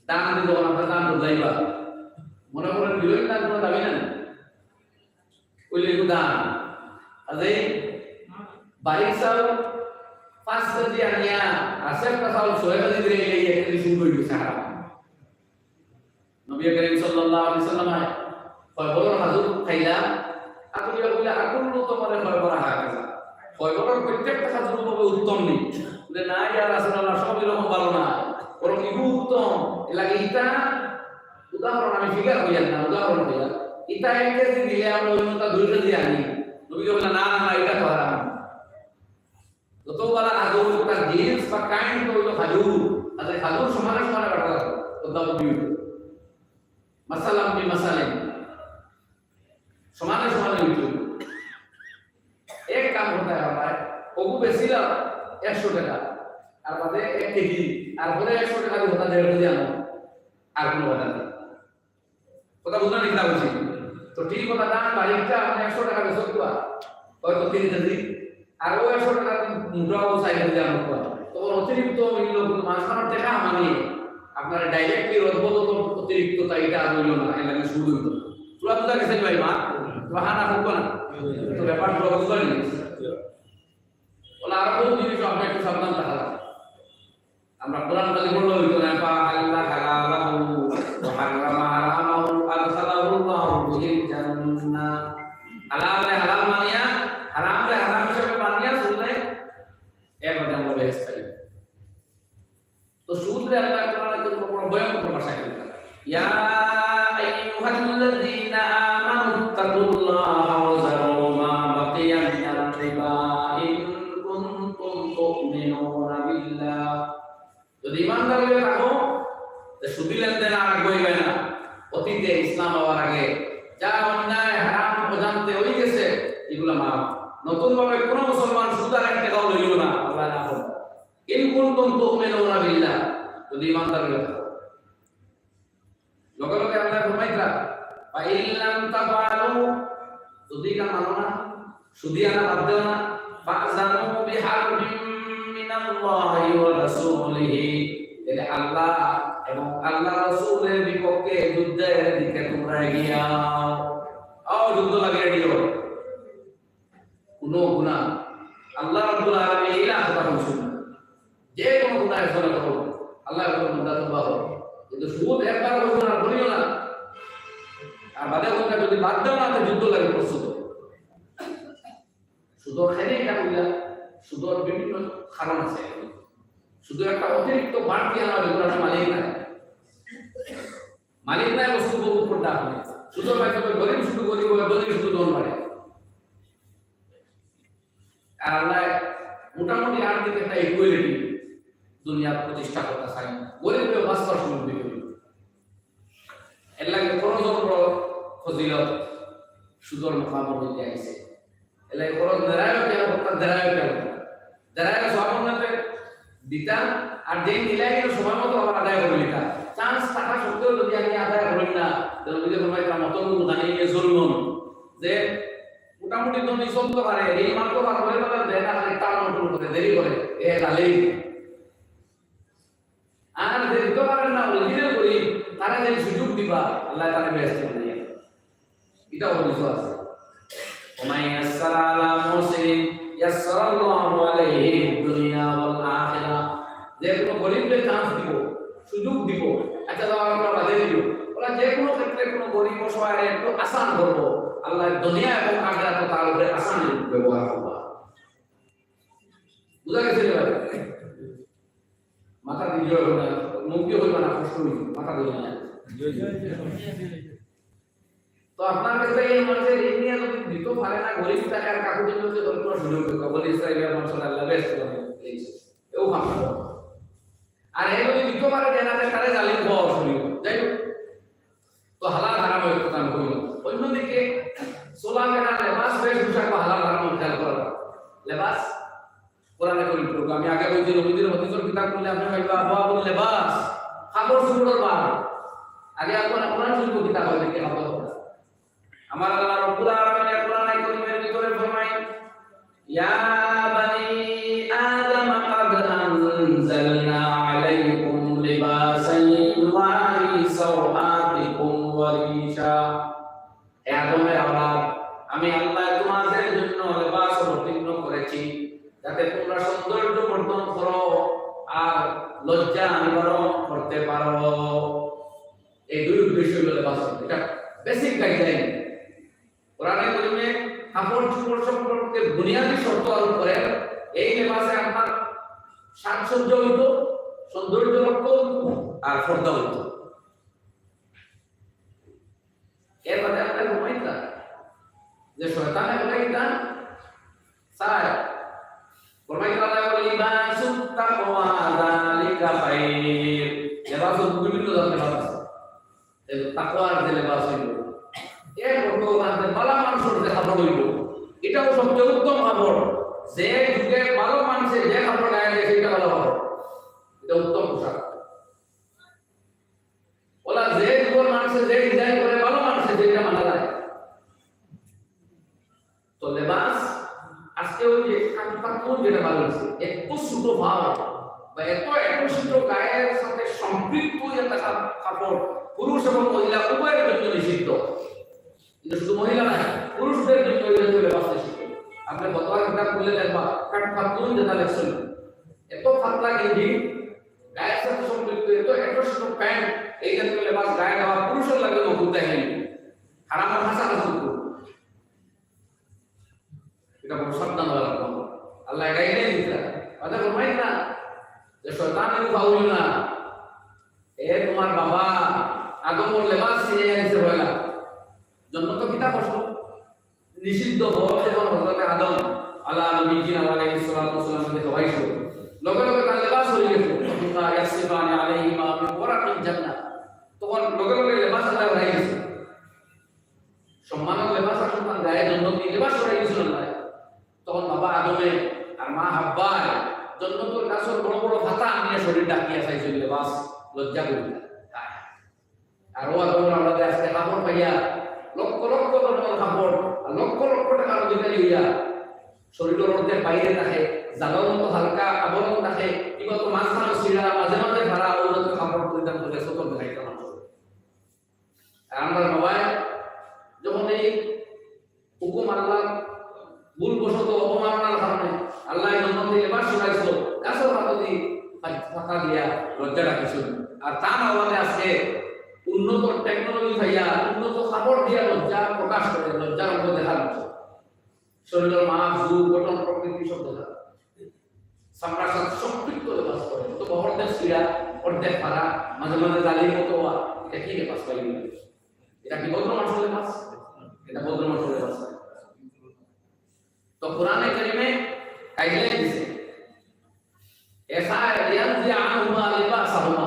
দান দিলে আমরা দান বুঝাইবা, মনে করেন বিরোধী দান কোনো দাবি না, ওই একটু দান। আর এই বাড়ির চাউল পাঁচ কেজি আনিয়া আর একটা চাউল ছয় কেজি দিলে এই এক কেজি শুরু হয়ে গেছে হারাম। নবী করিম সাল্লাল্লাহু আলাইহি ওয়াসাল্লাম খয়বরর খাজুর খাইলা, আতুলিয়া বলে, "আকুল্লু তোমার খয়বর হাকাজা।" খয়বরর প্রত্যেকটা খাজুর ভাবে উত্তম নি। বলে, "না ইয়া রাসূলুল্লাহ, সব এরকম ভালো না, বরং ইগু উত্তম।" এর লাগি ইতা উদাহরণ আমি ফিগার হইয়ার না, উদাহরণ হইয়ার। ইতা এক কেজি দিলে আমরা অন্যটা দুই কেজি আনি। নবী বলে, "না, না, না, এটা তো হারাম।" যত বড় খাজুর, তার জিন্স বা কাইন্ড তো হইল খাজুর, তাতে খাজুর সমানে সমানে বাটা লাগবে, তদ্দাবধি হইল। মাসালাম বি মাসালিন, সমানে সমানে হইল। এক কাম করতে হয়, অগু বেশি লাভ একশো টাকা, আর বাদে এক কেজি, আর পরে একশো টাকা দিয়ে হতা দেড় কেজি আনো, আর কোনো কথা নেই। কথা বুঝলেন কিনা বুঝি? তো ঠিক কথা, দাম বাড়িটা আপনি একশো টাকা বেচক তো, হয়তো তিন কেজি, আর ও একশো টাকা মুদ্রাও চাই কেজি আমার তো। তখন অতিরিক্ত মূল্য কিন্তু মাঝখানে টাকা মানে আপনারা ডাইরেক্টলি রদবদল অতিরিক্ত তাই এটা আর হইল না, এটা আমি শুরু হইল। তোরা বুঝা গেছে ভাই মা? তোরা হানা হোক না, তো ব্যাপার তোরা বুঝলেন? বলে আরো বহুত জিনিস আমরা একটু সাবধান থাকা লাগে। আমরা কোরআন খালি পড়লে হইতো না, "فأحل حلاله وحرم حرامه أدخله الله به الجنة।" হালালরে হালাল মানিয়া, হারামরে হারাম হিসাবে মানিয়া চললে এর মধ্যে আমরা বেহেশত পাই। তো সুদরে আল্লাহ কোরআনে কত বড় ভয়ঙ্কর ভাষায় বললেন, "يا أيها الذين آمنوا اتقوا الله وذروا ما بقي من الربا إن كنتم تؤمنون بالله।" যদি ইমানদার হয়ে থাকো, তো সুদী লেনদেন আর বইবে না। অতীতে ইসলাম হওয়ার আগে যা অন্যায় হারাম অজান্তে হয়ে গেছে, এগুলো মাফ। নতুন ভাবে কোনো মুসলমান সুদ আর এক টাকাও লইও না, আল্লাহ না করুন। ইন কুনতুম তুমিনুনা বিল্লাহ, যদি ইমানদার হয়ে থাকো। লগে লগে আল্লাহ ফরমাইতা, "ফাইন লাম তাফআলু", যদি না মানো না, সুদিয়ানা বাদ দেও না, "ফাজানু বিহারবিম মিনাল্লাহি ওয়া রাসূলিহি", তাহলে আল্লাহ এবং আল্লাহ রাসূলের বিপক্ষে যুদ্ধের দিকে তোমরা এগিয়ে আও। আও, যুদ্ধ লাগিয়ে দিও। কোনো গুনাহ, আল্লাহ রাব্বুল আলামিন এই কথা বলছেন না। যে কোনো গুনাহ একজনে করো, আল্লাহ রাব্বুল আলামিন তওবা করো। কিন্তু সুদ একবার করো না, করিও না। আর বাদে কথা যদি বাদ দেও না, তো যুদ্ধ লাগে প্রস্তুত। সুদর খাইলে এটা কইলা, সুদর বিভিন্ন কারণ আছে। সুদর একটা অতিরিক্ত বাড়তি আমার যেগুলো মালিক নাই। মালিক নাই বস্তু উপভোগ করতে আপনি। সুদর ভাই তবে গরিব শুধু গরিব হয়, গরিব শুধু ধন বাড়ে। আর আল্লাহ মোটামুটি আর্থিক একটা ইকুয়ালিটি দুনিয়ার প্রতিষ্ঠা করতে চাই। গরিব হয়ে বাঁচবার সুযোগ দিতে হবে। এর লাগে খরচ বড় ফজিলত সুদর মোকামর হইতে আইছে। এর লাগে খরচ দেরায়ও কেন, দেরায়ও কেন, দেরায়ও সব মতে দিতা, আর যেই দিলাই সময় মতো আবার আদায় করে নিতা। চান্স থাকা সত্ত্বেও যদি আমি আদায় করি না, তাহলে বুঝে তোমার একটা মতন দোকানে গিয়ে জুলুম, যে মোটামুটি তো নিঃশব্দ পারে, এই মাত্র পারে, বলে বলে দেয় না, খালি টান উঠুন করে, দেরি করে, এ জালিম। আর যে দিতে পারে না, ওই দিনে করি, তারা যে সুযোগ দিবা, আল্লাহ তারা বেহেশত দিয়ে। এটা অবশ্য আছে। ومن يسر على معسر يسر الله عليه في الدنيا والآخرة। যে কোনো গরিবকে চান্স দিব, সুযোগ দিব, আচ্ছা, দাও, আমরা বাদে দিব। ওরা যে কোনো ক্ষেত্রে কোনো গরিব অসহায় একটু আসান করবো, আল্লাহ দুনিয়া এবং আখিরাতে তার উপরে আসান ব্যবহার করবা। বুঝা গেছে নি ভাই? মাথা দিয়ে হইবে না, মুখ দিয়ে হইবে না, কষ্ট হইবে, মাথা দিয়ে না। তো আপনার কাছে এই মানুষের ঋণ নিয়ে যদি দিতে পারে না, গরিব থাকে আর কাকুতি করতে দরকার সুযোগ দিতে, বলে ইসরায়েলের মানুষের আল্লাহ বেশ করে এই এও ভাবনা। আর এ যদি দিতে পারে, দেয় না, তাহলে তারা জালিম হওয়া শুরু। যাই হোক, তো হালাল হারাম ওই কথা আমি কইলাম। অন্যদিকে চলাফেরা, লেবাস, বেশভূষা বা হালাল হারাম খেয়াল করা। লেবাস, কোরআনে করিম পড়ুক। আমি আগে বলছি, নবীদের হদিসের কিতাব খুললে আপনি পাইবা, আবওয়াবুল লেবাস, কাপড় চোপড়ের বাব। আগে আপনারা কোরআন শরীফ কিতাব হয় দেখে কাপড় চোপড়। আমার আল্লাহ রব্বুল আলামিন কোরআনে করিমের ভিতরে يا بني آدم قد أنزلنا عليكم لباسا يواري سوآتكم وريشا। হে আদমের আওলাদ, আমি আল্লাহ তোমাদের জন্য লেবাস অবতীর্ণ করেছি, যাতে তোমরা সৌন্দর্য বর্ধন করো আর লজ্জা নিবারণ করতে পারো। এই দুই উদ্দেশ্য হলো লেবাস। এটা বেসিক গাইডলাইন। কোরআনে করিমে কাপড় চোপড় সম্পর্কে বুনিয়াদী শর্ত আরোপ করেন। এই লেবাসে আপনার সাজসজ্জা হইতো, সৌন্দর্য রক্ষা হইতো, আর পর্দা হইতো। এর বাদে আপনার ঘুমাইতা যে শয়তানে বলে কিতা চায়, ঘুমাইতা বলে, "লিবাসুত তাকওয়া যালিকা খাইর।" লেবাস বিভিন্ন ধরনের লেবাস আছে। এই তাকওয়ার যে লেবাস হইল, এর মতো তাদের ভালা মানুষের যে কাপড় হইল, এটাও সবচেয়ে উত্তম কাপড়। যে যুগে ভালো মানুষে যে কাপড় গায়ে দেয়, সেটা ভালো কাপড়, এটা উত্তম পোশাক। ওলা যে যুগর মানুষে যে ডিজাইন করে, ভালো মানুষে যেটা মানা যায়। তো লেবাস আজকে ওই যে কান পাতলুন যেটা বার হয়েছে, এত ছোট ভাব বা এত, এত ছোট গায়ের সাথে সম্পৃক্ত যে একটা কা-, কাপড় পুরুষ এবং মহিলা উভয়ের জন্য নিষিদ্ধ। কিন্তু শুধু মহিলা নয়, পুরুষদের জন্য ওই জাতীয় লেবাস নিষিদ্ধ। আপনি ফতোয়ার কিতাব খুলে দেখবা, কান পাতলুন যেটা লেখছেন, এত পাতলা গেঞ্জি, গায়ের সাথে সম্পৃক্ত, এত, এত ছোট প্যান্ট, এই জাতীয় লেবাস গায়ে দেওয়া পুরুষের লাগে মকুব দেয়। হারাম হাসান। এটা বড় সাবধান হওয়া লাগবে। আল্লাহ এটাই দিতা। কথা ফরমাই না যে শয়তান এর পাউল না। এ তোমার বাবা আদমর লেবাস ছিনিয়া আনছে পয়লা। জন্ম তো কিতা কষ্ট? নিষিদ্ধ হওয়া যখন হযরত আদম আলা নবীজিনা ওয়া আলাইহিস সালাতু ওয়াস সালাম কে খাওয়াইছিল, লগে লগে তার লেবাস হয়ে গেছে। "ফাকুলা ইয়াসিফানি আলাইহিমা মিন ওয়ারাকিল জান্নাহ।" তখন লগে লগে লেবাস আল্লাহ হয়ে গেছে। সম্মানর লেবাস আসলে তার গায়ে জন্নতি লেবাস করাই দিছিল না। তখন বাবা আদমে আর মা হাব্বায় জন্নতর গাছর বড় বড় পাতা আনিয়া শরীর ঢাকিয়া চাইছিল লেবাস, লজ্জা করি না। আর ও আদমর আওলাদে আজকে কাপড় পাইয়া লক্ষ লক্ষ ধরনের কাপড় আর লক্ষ লক্ষ টাকার অধিকারী হইয়া শরীরের অর্ধেক বাইরে থাকে, জাগার মতো হালকা আবরণ থাকে, কিংবা তো মাঝখানে ছিঁড়া, মাঝে মাঝে ফাড়া, ওই মতো কাপড় পরিধান করে সতর দেখাইতে মানুষ। আর আমরা সবাই যখন এই হুকুম আল্লাহ ভুলবশত অবমাননার কারণে আল্লাহ জন্ম থেকে বাস শোনাইছিল, গাছের পাতা দিয়ে, পাতা দিয়া লজ্জা রাখিছিল। আর তার আওলাদে আজকে উন্নত টেকনোলজি পাইয়া, উন্নত কাপড় দিয়া লজ্জা প্রকাশ করে, লজ্জার অঙ্গ দেখা যাচ্ছে। শরীরের মাপ, রূপ, গঠন, প্রকৃতি সব দেখা যায়। চামড়ার সাথে সম্পৃক্ত লেবাস করে। তো অর্ধেক ছিঁড়া, অর্ধেক ফাড়া, মাঝে মাঝে জালির মতো হওয়া, এটা কি লেবাস পাইনি? এটা কি ভদ্র মানুষের লেবাস? এটা ভদ্র মানুষের লেবাস না। তো কোরআনে কারিমে গাইডলাইন দিছে। এসা ইয়ানজি আনহুমা লিবাসাহুমা।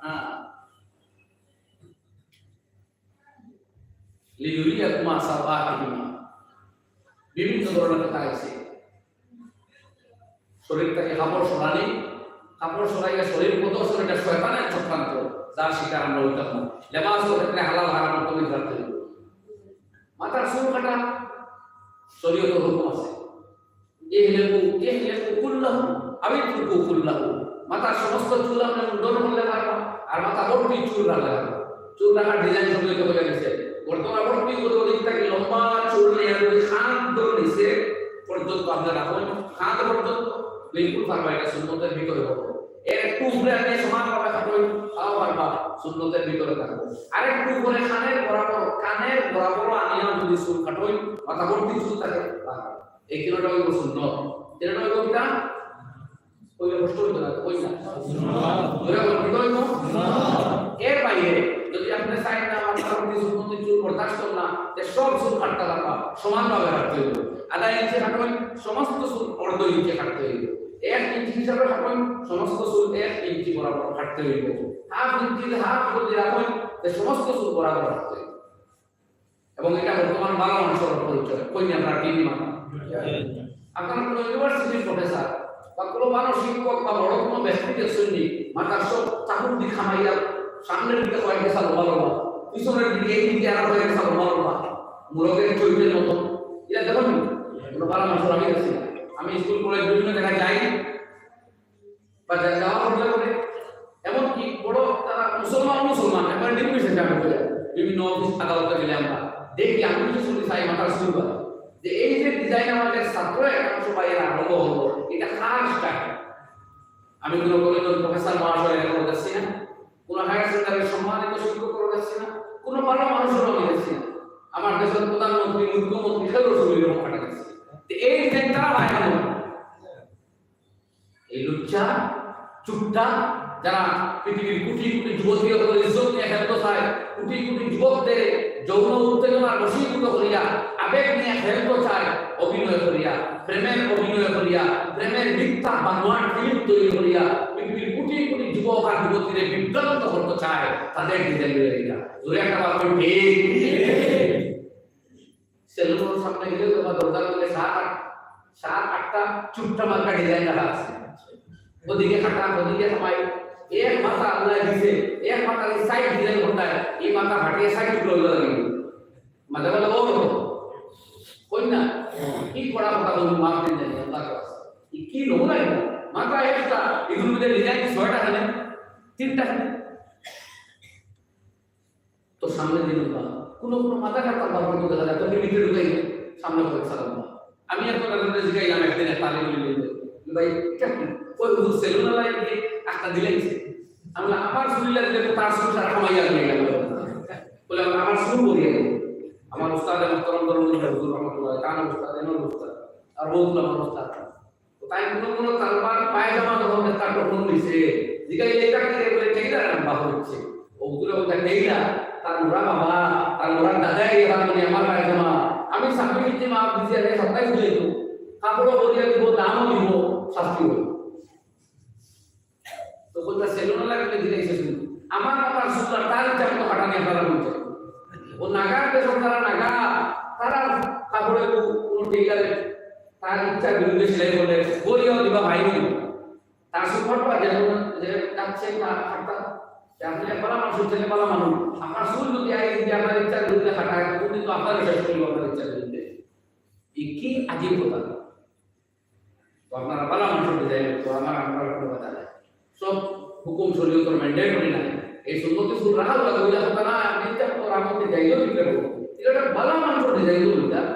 হ্যাঁ। লিইউরিয়াকুমা সাওআতিহিমা। বিভিন্ন ধরনের কথা আছে। শরীর থেকে কাপড় সরানি, কাপড় সরাইয়া শরীর প্রদর্শন, এটা শয়তানের চক্রান্ত, যার শিকার আমরা হইতাম না। লেবাসের ক্ষেত্রে হালাল হারাম তমিজ রাখতে হবে। মাথার চুল কাটা শরীয়তের হুকুম আছে। ইহলিকু, ইহলিকু কুল্লাহু, আও ইতরুকু কুল্লাহু। মাথার সমস্ত চুল আপনি মুন্ডন করলে পারবা, আর মাথা ভর্তি চুল রাখলে পারবা। চুল রাখার ডিজাইন সম্পর্কে বলে গেছে, গর্দনা ভর্তি করে ওদিক থেকে লম্বা চুল নিয়ে যদি কাঁধ ধরে নিচে পর্যন্ত আপনি রাখবেন, কাঁধ পর্যন্ত বিলকুল পারবা, এটা সুন্নতের ভিতরে হবে। এর একটু উপরে আপনি সমানভাবে থাকবেন, তাও পারবা, সুন্নতের ভিতরে থাকবে। আর একটু উপরে কানের বরাবর, কানের বরাবর আনিয়া যদি চুল কাটই, মাথা ভর্তি চুল থাকে, পারবা। এই তিনটা হইব সুন্নত। তিনটা হইব কিতা? কইলে কষ্ট হইতো না, কই না? ওরা বলে, কিতা হইব? এর বাইরে যদি আপনি চাই না, আপনার প্রতি সুন্নতি চুল বরদাস্ত না, তে সব চুল কাটতে লাগবা, সমানভাবে কাটতে হইব। আধা ইঞ্চি কাটবেন, সমস্ত চুল অর্ধ ইঞ্চি কাটতে হইব। এক ইঞ্চি হিসাবে কাটবেন, সমস্ত চুল এক ইঞ্চি বরাবর কাটতে হইব। হাফ ইঞ্চি, হাফ যদি রাখবেন, তে সমস্ত চুল বরাবর কাটতে হইব। এবং এটা বর্তমান ভালো মানুষের পরিচয়। কই না আপনারা টিভি মানে? আপনারা কোনো ইউনিভার্সিটির প্রফেসর বা কোনো ভালো শিক্ষক বা বড় কোনো ব্যক্তি দেখছেন নি, মাথার সব চাকুর দিক খামাইয়া সামনের দিকে কয়েক গেছা লম্বা লম্বা, পিছনের দিকে এই দিকে আর কয়েক গেছা লম্বা লম্বা, মুরগের চৈতের মতো। এটা দেখুন, কোনো ভালো মানুষের আমি দেখছি না। আমি স্কুল কলেজ বিভিন্ন জায়গায় যাই, বা যা-, যাওয়া পড়লে করে, এমনকি বড় তারা মুসলমান, মুসলমান, একবার নির্বিশেষে আমি বলি, বিভিন্ন অফিস আদালতে গেলে আমরা দেখি, আমি কিছু শুনি, চাই মাথার চুল বাঁধে। যে এই যে ডিজাইন আমাদের ছাত্র একাংশ বা এর আরম্ভ হলো, এটা কার স্টাইল? আমি কোনো কলেজের প্রফেসর মহাশয় এখানে যাচ্ছি না, কোনো হায়ার সেকেন্ডারির সম্মানিত শিক্ষক করে যাচ্ছি না, কোনো ভালো মানুষেরও আমি যাচ্ছি না। আমার দেশের প্রধানমন্ত্রী, মুখ্যমন্ত্রী, কেউ রসুলের মুখ কাটা যাচ্ছে। তো এই ডিজাইন তারা বানায় কেন? এই লুচ্চা, চুট্টা, যারা পৃথিবীর কোটি কোটি যুবতী অকলর ইজ্জত নিয়া খেলতো চায়, কোটি কোটি যুবকদের যৌন উত্তেজনার বশীভূত করিয়া, আবেগ নিয়া খেলতো চায়, অভিনয় করিয়া, প্রেমের অভিনয় করিয়া, প্রেমের মিথ্যা বানোয়াট ফিল্ম তৈরি করিয়া, পৃথিবীর কোটি কোটি যুবক আর যুবতীরে বিভ্রান্ত করতো চায়, তাদের ডিজাইন লইয়া এটা। জোরে একটা বার করি, ঠিক? সেলুনের সামনে গেলে তোমার দরজার মধ্যে সাত আট, সাত আটটা চুট্টা মার্কা ডিজাইন রাখা আছে। ওদিকে খাটা, ওদিকে খামাই, এক মাথা আল্লাহ দিছে, এক মাথা এই সাইড ডিজাইন করতে হয়, এই মাথা ফাটিয়ে সাইড টুকরো হইল লাগে। মাঝে মাঝে ও কই না, কি করা কথা বলুন, মাফ দিন জানি আল্লাহ। কি নমুনা এটা? মাথা একটা, এগুলোর মধ্যে ডিজাইন ছয়টা, কেন তিনটা, কেন তো সামনে দিন বা কোনো কোনো মাথা কাটা বাবার মতো দেখা যায়, তো লিমিটে ঢুকাই সামনে কয়েক সালাম। আমি এত রাজনীতি জিজ্ঞাসা, একদিন এক তালিম ইলম বলল, "ভাই, এটা কি?" ওই হুজুর সেলুন আলাই দিয়ে একটা দিলেন। আমি বললাম, "আমার চুল লাগলে তো তার চুল সারা কমাইয়া নিয়ে গেল।" বলে, "আমার চুল বলিয়ে দেবো।" আমার উস্তাদ, আমার তরম তরম হুজুর রহমতুল্লাহ, কান উস্তাদ, এমন উস্তাদ, আর বহুত আমার উস্তাদ। তাই কোনো কোনো তালবার পায়জামা যখন একটা টখন দিছে, জিগাইলে এটা কি রে? বলে, "টেইলার আনবা হচ্ছে।" ও বুঝলে ওটা টেইলার, তার ওরা বাবা, তার ওরা দাদাই এবার বলি, "আমার পায়জামা, আমি ছাব্বিশ ইঞ্চি মাপ দিছি, আরে সাতাইশ দিলে তো কাপড়ও বলিয়া দিব, দামও দিব, শাস্তি হবে।" তো বলতে সেলুন লাগলে দিলে এসে শুনি, আমার বাবার সুন্দর তার ইচ্ছা মতো কাটা নিয়ে আপনারা বলছে। ও নাগার দেশে তারা নাগা, তারা কাপড়ে কোনো টেইলারে তার ইচ্ছার বিরুদ্ধে সেলাই করলে বলিয়াও দিবা ভাই বলি। তার সুপার পাওয়ার যেমন যে যাচ্ছে তার খাতা, যে আপনি এক ভালা মানুষ, ছেলে ভালা মানুষ, আপনার চুল যদি আগে যদি আপনার ইচ্ছার বিরুদ্ধে খাটায়, উনি তো আপনার শেষ করবো আপনার ইচ্ছার বিরুদ্ধে। এই কি আজীব কথা। তো আপনারা ভালা মানুষ ডিজাইন তো আমার, আমার কোনো কথা নাই। সব হুকুম শরীয়তর ম্যান্ডেট করি না। এই সুন্নতি চুল রাখা লাগে, ওই কথা না, আপনি ইচ্ছা মতো রাখতে যাইও ঠিক করবো। এটা একটা ভালা মানুষ ডিজাইন তো এটা।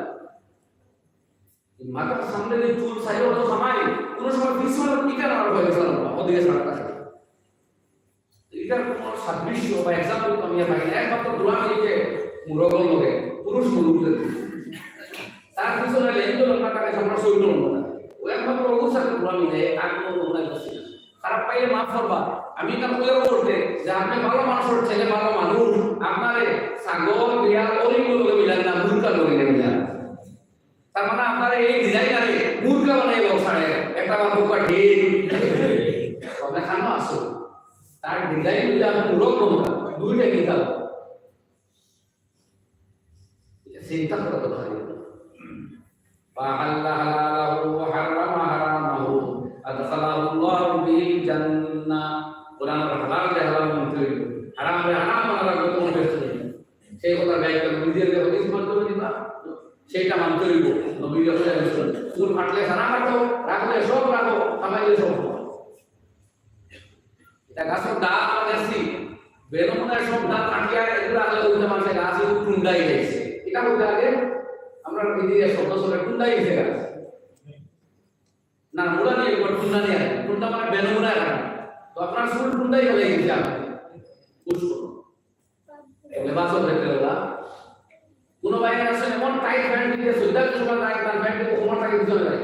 মাথার সামনে যে চুল সাইড অত সময়, কোনো সময় পিছনে টিকা না হয়ে গেল, ওদিকে সারটা। এটার কোনো সাদৃশ্য বা এক্সাম্পল তো আমি আর পাই না। একমাত্র গোলামি যে মুরগর লগে, পুরুষ মুরগদের। তার পিছনে লেন তো লম্বা থাকে, সামনে সৈন্য লম্বা থাকে। ও একমাত্র ওর সাথে গোলামি দেয়, আর কোনো গোলামি করছে না। খারাপ পাইলে মাফ করবা। আমি তার ওদের বলতে যে আপনি ভালো মানুষের ছেলে, ভালো মানুষ, আপনারে ছাগল, বিড়াল, ওই লোকে মিলান না, মুরগা লোকে মিলান। তার মানে আপনারা এই ডিজাইনারে মুরগা বানাই লোক ছাড়ে, একটা আমার বুকা ঠিক। আপনি খানো আসো। তার ডিজাইন যদি আপনি মুরগ বলবেন, দুইটা কিতাব। এটা চিন্তা করা তো ভালো। فأحل حلاله وحرم حرامه أدخله الله به الجنة। কোরআন হালাল রে হালাল মানতে হইব, হারাম রে হারাম মানা লাগবে, কোন ব্যক্তি নেই। সেই কথা ব্যাখ্যা নবীজির যে হাদিস মানতে হইব না, সেইটা মানতে হইব। নবী যখন বলেছেন, "চুল ফাটলে সারা কাটো, রাখলে সব রাখো, কামাইলে সব রাখো।" এটা গাছের ডাল আমরা দেখছি, বেনমুনায় সব ডাল কাটিয়া এগুলো আগে ওইটা মাসে গাছ একটু টুন্ডাই গেছে। এটা বলতে আগে আমরা ইন্ডিয়া শব্দ চলে টুন্ডাই গেছে গাছ। না, মুড়া নিয়ে একবার টুন্ডা নিয়ে আসবে। টুন্ডা মানে বেনমুনায় রাখবে। তো আপনার চুল টুন্ডাই হয়ে গেছে আপনি। বুঝবো। লেবাসও দেখতে হলা। কোনো ভাই আছে এমন টাইট প্যান্ট দিকে, সুইদার সময় যায়, তার প্যান্ট কোমর থাকি পিছনে যায়।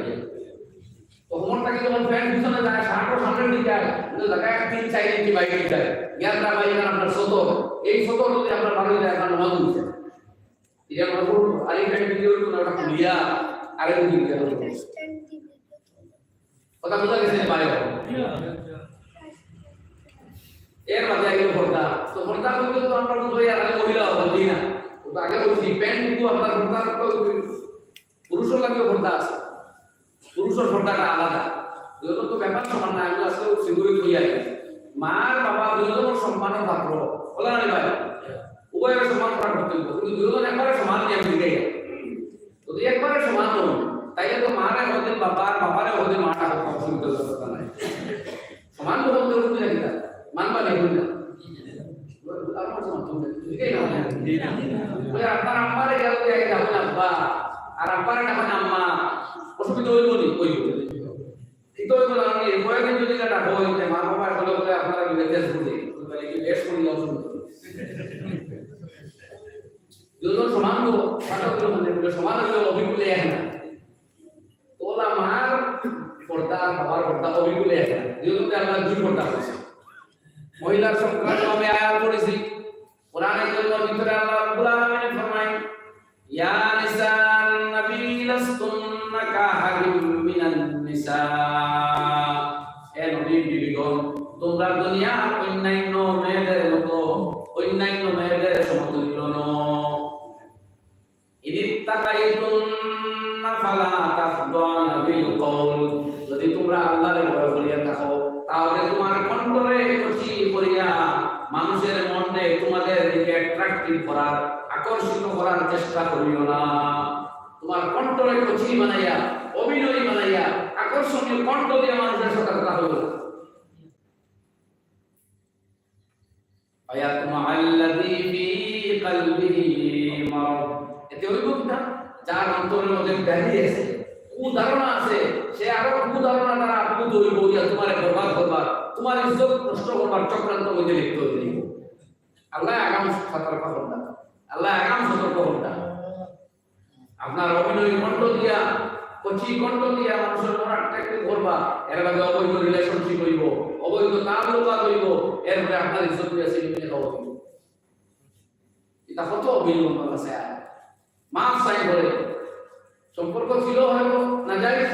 তো কোমর থাকি যখন প্যান্ট পিছনে যায়, শার্টও সামনের দিকে যায়, কিন্তু জায়গায় তিন চার ইঞ্চি বাইরে যায়। ইয়াত্রা ভাই এখানে আপনার সতর, এই সতর যদি আপনার বাড়ি যায়, আপনার নমাজ হচ্ছে। এটা আমার বলবো, আর এই প্যান্ট দিকে হইতো না, ওটা খুলিয়া আরেক দিকে হইতো। কথা বুঝা গেছে নি ভাই? এর মাঝে আইলো পর্দা। তো পর্দা বলতে তো আমরা বুঝবো, আর আগে মহিলা হবে, জি না। ও তো আগে বলছি, প্যান্ট কিন্তু আপনার পর্দা করতে হবে। পুরুষের লাগেও পর্দা আছে। পুরুষের পর্দাটা আলাদা। দুজন তো ব্যাপার সমান না, আমি আজকে সিঁদুরে থইয়া আই। মার বাবা দুজনের সম্মানের পাত্র। বলে না রে ভাই? উভয়ের সম্মান করা করতে হবে। কিন্তু দুজন একবারে সমান নিয়ে আমি দিকে। যদি একবারে সমান হন, তাইলে তো মার মধ্যে বাবার বাবারে ওদের মাটা হোক, অসুবিধা হতো না। সমান গ্রহণ করুন না কিনা? মানবা না, করুন না। আর আমার সমান তুমি, ঠিকই না? ওই আপনার আম্মারে গেল যে আগে যাবেন আব্বা, আর আব্বারে ডাকেন আম্মা, অসুবিধা হইব নি? হইব। এই তো হইব না, আমি কয়েকদিন যদি না ডাকো, ওই যে মা বাবা বলে বলে আপনারা বিলেতে শুনে, ওই বলে কি বেশ শুনি, অসুবিধা হইব। দুজন সমান তো, কথা বলে মানে, বলে সমান হইলে অবিকুলে এক না। তো ওলা মার পর্দা আর বাবার পর্দা অবিকুলে এক না। দুজনকে আমরা দুই পর্দা করছি। মহিলার সংক্রান্ত আমি আয়াত পড়েছি। কোরআনে কারিমের ভিতরে আল্লাহ রাব্বুল আলামিন ফরমায়, "ইয়া নিসান নবী লাস্তুন্না কাআহাদিম মিনান নিসা।" এ নবীর বিবিগণ, তোমরা দুনিয়ার অন্যান্য মেয়েদের মতো, অন্যান্য মেয়েদের সমতুল্য নও। ইনিত্তাকাইতুন্না ফালা তাখদানা বিল কওল। যদি তোমরা আল্লাহরে ভয় করিয়া থাকো, তাহলে তোমার কণ্ঠরে কচি করিয়া মানুষের মনরে তোমাদের দিকে অ্যাট্রাক্টিভ করার, আকর্ষিত করার চেষ্টা করিও না। তোমার কণ্ঠরে কচি বানাইয়া, অভিনয় বানাইয়া, আকর্ষণীয় কণ্ঠ দিয়া মানুষের সাথে কথা বলো না। ফায়াতমাআল্লাযী ফী কলবিহি মারাদ। এতে হইব কিতা? যার অন্তরের মধ্যে ব্যাধি আছে, কুধারণা আছে, সে আরো কুধারণা দ্বারা আপ্লুত হইব, ইয়া তোমার বরবাদ করবার, তোমার ইজ্জত নষ্ট করবার চক্রান্ত মধ্যে লিপ্ত হয়ে যাইব। আল্লাহ আগাম সতর্ক করতা, আল্লাহ আগাম সতর্ক করতা। আপনার অভিনয় কণ্ঠ দিয়া, কচি কণ্ঠ দিয়া মানুষের মন আটকাইতে করবা, এর বাদে অবৈধ রিলেশনশিপ হইব, অবৈধ তাল্লুকাত হইব, এরপরে আপনার ইজ্জত লইয়া সিনেমা খাওয়া হইব। এটা কত অভিনয় আমার কাছে আয়। মাফ চাই বলে, সম্পর্ক ছিল হয়তো না যায়,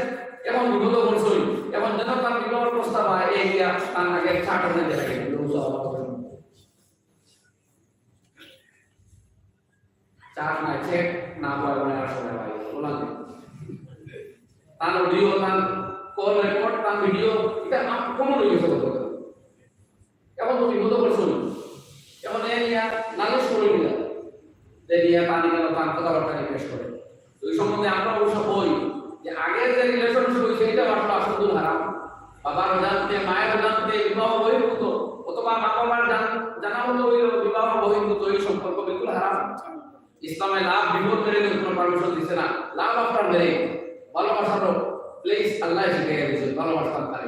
এখন বিপদ করছই, এখন যেন তার বিবাহ প্রস্তাব আয়, এই দিয়া তার আগে চাট হয়ে দেখা গেল। চাট না, চেক না পাওয়া মানে আসলে ভাই, বললাম না। তার অডিও, তার কল রেকর্ড, তার ভিডিও, এটা আপ-, কমন হয়ে গেছে কত। এখন তো বিপদ করছো না। এখন এই নিয়ে নালিশ করে নিলাম। যে নিয়ে পানি গেল, তার কথাবার্তা রিকোয়েস্ট করে। তো এই সম্বন্ধে আমরা অবশ্য বই যে আগে যে রিলেশনশিপ হয়েছে, এটা আসলে আসল হারাম। বাবার অজান্তে, মায়ের অজান্তে, বিবাহ বহির্ভূত, অথবা মা বাবার জান-, জানা মতো হইল বিবাহ বহির্ভূত, এই সম্পর্ক বিলকুল হারাম। ইসলামে লাভ বিফোর ম্যারেজ কোনো পারমিশন দিছে না, লাভ আফটার ম্যারেজ। ভালোবাসার প্লেস আল্লাহ শিখাইয়া দিয়েছে, ভালোবাসতাম পারে।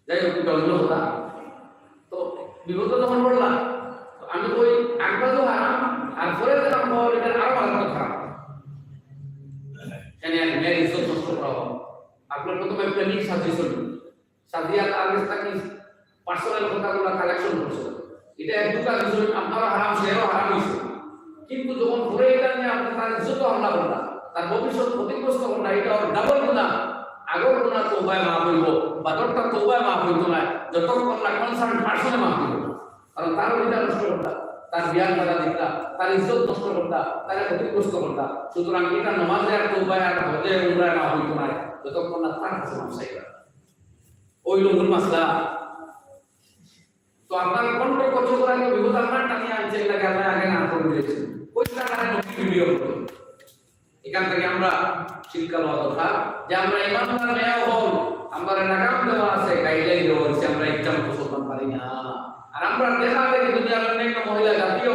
যাই হোক, এটা অন্য কথা। তো বিপদ যখন পড়লাম, তো আমি ওই আগে তো হারাম, আর পরে যে নাম পাওয়ার এটা আরো মারাত্মক হারাম। এখানে এক মেয়ের ইজ্জত নষ্ট করা হবে। আপনার প্রথমে প্রেমিক সাজিয়ে চলবে, সাজিয়া তার কাছ থেকে পার্সোনাল কথাগুলো কালেকশন করছে। এটা এক দুটা বিষয়, আপনারও হারাম, সেরও হারাম হয়েছে। কিন্তু যখন ঘুরে এটা নিয়ে আপনি তার ইজ্জত হামলা করলা, তার ভবিষ্যৎ ক্ষতিগ্রস্ত করলা, এটা ওর ডাবল গুণা। আগর গুণা তৌবায় মাফ হইব, বাদরটা তৌবায় মাফ হইতো না, যতক্ষণ না কনসার্ন পার্সনে মাফ হইব। কারণ তার অধিকার নষ্ট করলা, তার বিয়ার বাধা দিলা, তার ইজ্জত নষ্ট করলা, তার ক্ষতিগ্রস্ত করলা। সুতরাং এটা নমাজে আর তৌবায় আর হজে উমরায় মাফ হইতো না, যতক্ষণ না তার কাছে মাফ চাইবা। ওই লঙ্গুর মাসলা। তো আপনার কণ্ঠ কচি করার বিপদ আপনার টানিয়া আনছে, এটাকে আমরা আগে না করে দিয়েছি। ওই টাকাটা নতুন ভিডিও করবো। এখান থেকে আমরা শিক্ষা লওয়া দরকার যে আমরা ইমানদার মেয়ে হল, আমরা লাগাম দেওয়া আছে, গাইডলাইন দেওয়া হয়েছে, আমরা ইচ্ছা মতো চলতাম পারি না। আর আমরা দেখা দেখি দুনিয়ার অন্যান্য মহিলা জাতীয়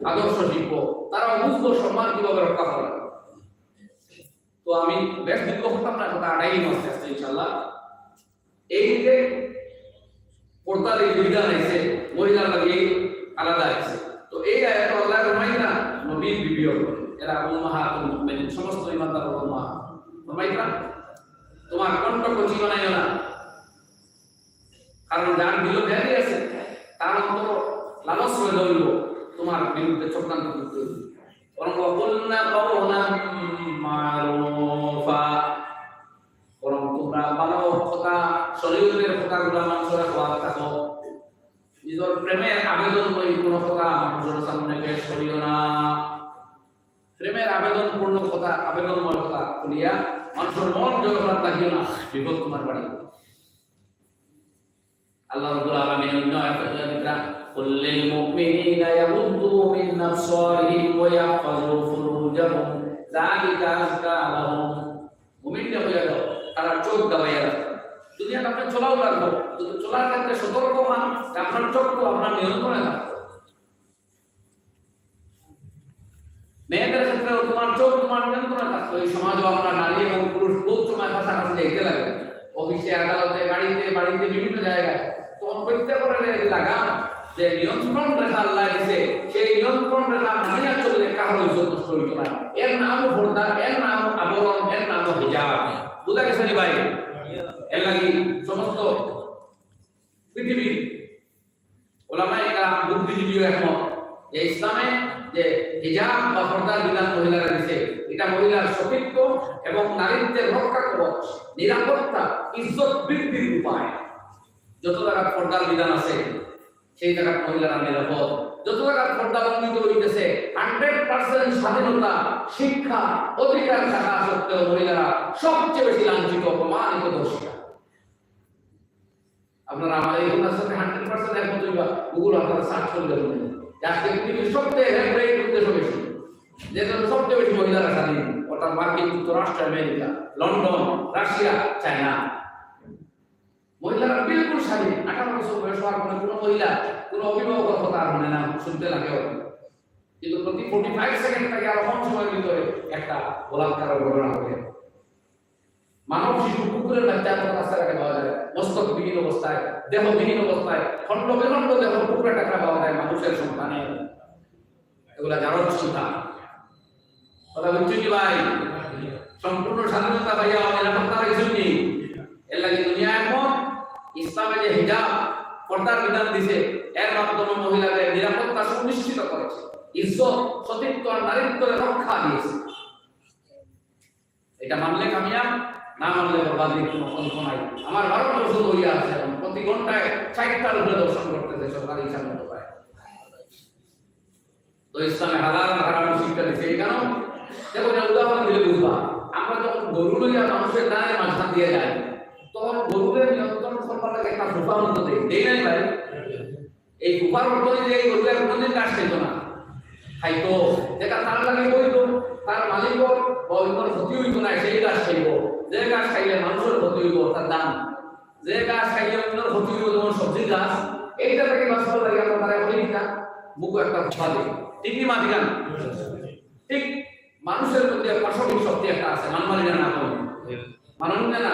আদর্শ শিখবো, তারা বুঝবো সম্মান কিভাবে রক্ষা করে। তো আমি বেশ দীর্ঘ করতাম না, কথা আটাই মাস আসছে ইনশাল্লাহ। এই যে পর্দার এই বিধান আছে, মহিলার লাগি আলাদা আছে। তো এই আয়াত আল্লাহ ফরমাইতা, নবীর বিবি অকল, এরা উম্মাহাতুল মুমিনিন, সমস্ত ইমানদার উম্মাহাত। ফরমাইতা, তোমার কণ্ঠ কচি বানাইও না, কারণ যার দিল ব্যাধি আছে, তার অন্তর লালচ হয়ে ধরল, তোমার বিরুদ্ধে চক্রান্ত করতে হইব। বরং ওয়াকুলনা কাওলাম মারুফা, বরং তোমরা ভালো কথা, শরীয়তের কথাগুলা মানুষের হওয়ার থাকো। নিজের প্রেমের আবেদন লই কোনো কথা মানুষের সামনে পেশ করিও না। প্রেমের আবেদন পূর্ণ কথা, আবেদনময় কথা বলিয়া মানুষের মন জয় করার লাগিও না, বিপদ তোমার বাড়ি। আল্লাহ রাব্বুল আলামিন অন্য আয়াতে বলেন, "কুল লিল মুমিনিনা ইয়াগুদ্দু মিন আবসারিহিম ওয়া ইয়াহফাজু ফুরুজাহুম যালিকা আযকা লাহুম। মুমিনরে কইয়া দেও, তারা চোখ দাবাইয়া রাখো। দুনিয়াত আপনে চলাও লাগবো, কিন্তু চলার ক্ষেত্রে সতর্ক হন যে আপনার চোখ তো আপনার নিয়ন্ত্রণে থাকতো। মেয়েদের ক্ষেত্রেও তোমার চোখ তোমার নিয়ন্ত্রণে থাকতো। এই সমাজও আমরা নারী এবং পুরুষ বহুত সময় কাছাকাছি যাইতে লাগে, অফিসে, আদালতে, গাড়িতে, বাড়িতে, বিভিন্ন জায়গায়। তখন প্রত্যেকের লাগাম যে নিয়ন্ত্রণ রেখা আল্লাহ দিছে, সেই নিয়ন্ত্রণ রেখা মানিয়া চললে কারো ইজ্জত নষ্ট হইতো না। এর নাম পর্দা, এর নাম আবরণ, এর নাম হিজাব। বুঝা গেছে নি ভাই? এর লাগি সমস্ত পৃথিবীর ওলামায়ে কেরাম, বুদ্ধিজীবীও একমত যে ইসলামে যে হিজাব বা পর্দার বিধান মহিলারা দিছে, এটা মহিলার সতীত্ব এবং নারীত্বের রক্ষা কবচ, নিরাপত্তা, ইজ্জত বৃদ্ধির উপায়। যত জায়গা পর্দার বিধান আছে, সেই জায়গার মহিলারা নিরাপদ। যত জায়গা পর্দা লঙ্ঘিত হইতেছে, হান্ড্রেড পার্সেন্ট স্বাধীনতা, শিক্ষা, অধিকার থাকা সত্ত্বেও মহিলারা সবচেয়ে বেশি লাঞ্ছিত, অপমানিত, ধর্ষিতা। আপনারা আমার এই কথার সাথে হান্ড্রেড পার্সেন্ট একমত হইবা, Google আপনারা সার্চ করলে বলবেন যে আজকে পৃথিবীর সবচেয়ে রেপ রেট দেশও বেশি, যে দেশে সবচেয়ে বেশি মহিলারা স্বাধীন, অর্থাৎ মার্কিন যুক্তরাষ্ট্র, আমেরিকা, লন্ডন, রাশিয়া, চায়না। মহিলারা বিলকুল স্বাধীন। আঠারো বছর বয়স হওয়ার পরে কোনো মহিলা, কোনো অভিভাবকের কথা আর মানে না, শুনতে লাগে ওর। কিন্তু প্রতি ফর্টি ফাইভ সেকেন্ড থেকে আরো কম সময়ের ভিতরে একটা বলাৎকারের ঘটনা ঘটে। মানব শিশু, কুকুরের বাচ্চা এখন রাস্তাঘাটে পাওয়া যায়, মস্তকবিহীন অবস্থায়, দেহবিহীন অবস্থায়, খণ্ড বিখণ্ড দেহ, টুকরা টাকরা পাওয়া যায় মানুষের সন্তানের। এগুলা জারজ সন্তান। কথা বুঝছেন কি ভাই? সম্পূর্ণ স্বাধীনতা পাইয়া নিরাপত্তা পাইছেন নি? এর লাগি দুনিয়া এখন ইসলামে যে হিজাব, পর্দার বিধান দিছে, এর মাধ্যমে মহিলাদের নিরাপত্তা সুনিশ্চিত করেছে, ইজ্জত, সতীত্ব আর নারীত্বকে রক্ষা দিয়েছে। এটা মানলে কামিয়াব, না মানলে বরবাদির কোনো অন্ত নাই। আমার বারো বছর হইয়া আছে, এখন প্রতি ঘন্টায় ষাটটার উপরে দর্শন করতেছে সরকারি ইচ্ছা মতো পায়। তো ইসলামে হালাল আর হারাম শিক্ষা দিছে। এই কারণ, দেখো, এটা উদাহরণ দিলে বুঝবা। আমরা যখন গরু লইয়া মানুষের গায়ে মাঝখান দিয়ে যাই, তখন গরুরে নিয়ন্ত্রণ করবার লাগি একটা ফুফার মতো দেই, দেই নাই ভাই? এই ফুফার মতো যে এই গরুরে কোনোদিন ঘাস খাইতো না, খাইতো, যেটা তার লাগি বৈধ, তার মালিকর বা অন্যর ক্ষতি হইতো না, সেই ঘাস খাইবো। যে ঘাস খাইলে মানুষের ক্ষতি হইবো, তার দাম। যে ঘাস খাইলে অন্যর ক্ষতি হইবো, যেমন সবজির ঘাস, এইটা থেকে বাঁচতে লাগে আমরা তারা বলি না, মুখে একটা ফুফা দেই। ঠিক নি মাঝখান? ঠিক মানুষের মধ্যে পাশবিক শক্তি একটা আছে, মানমানি না, না কোনো মাননীয় না।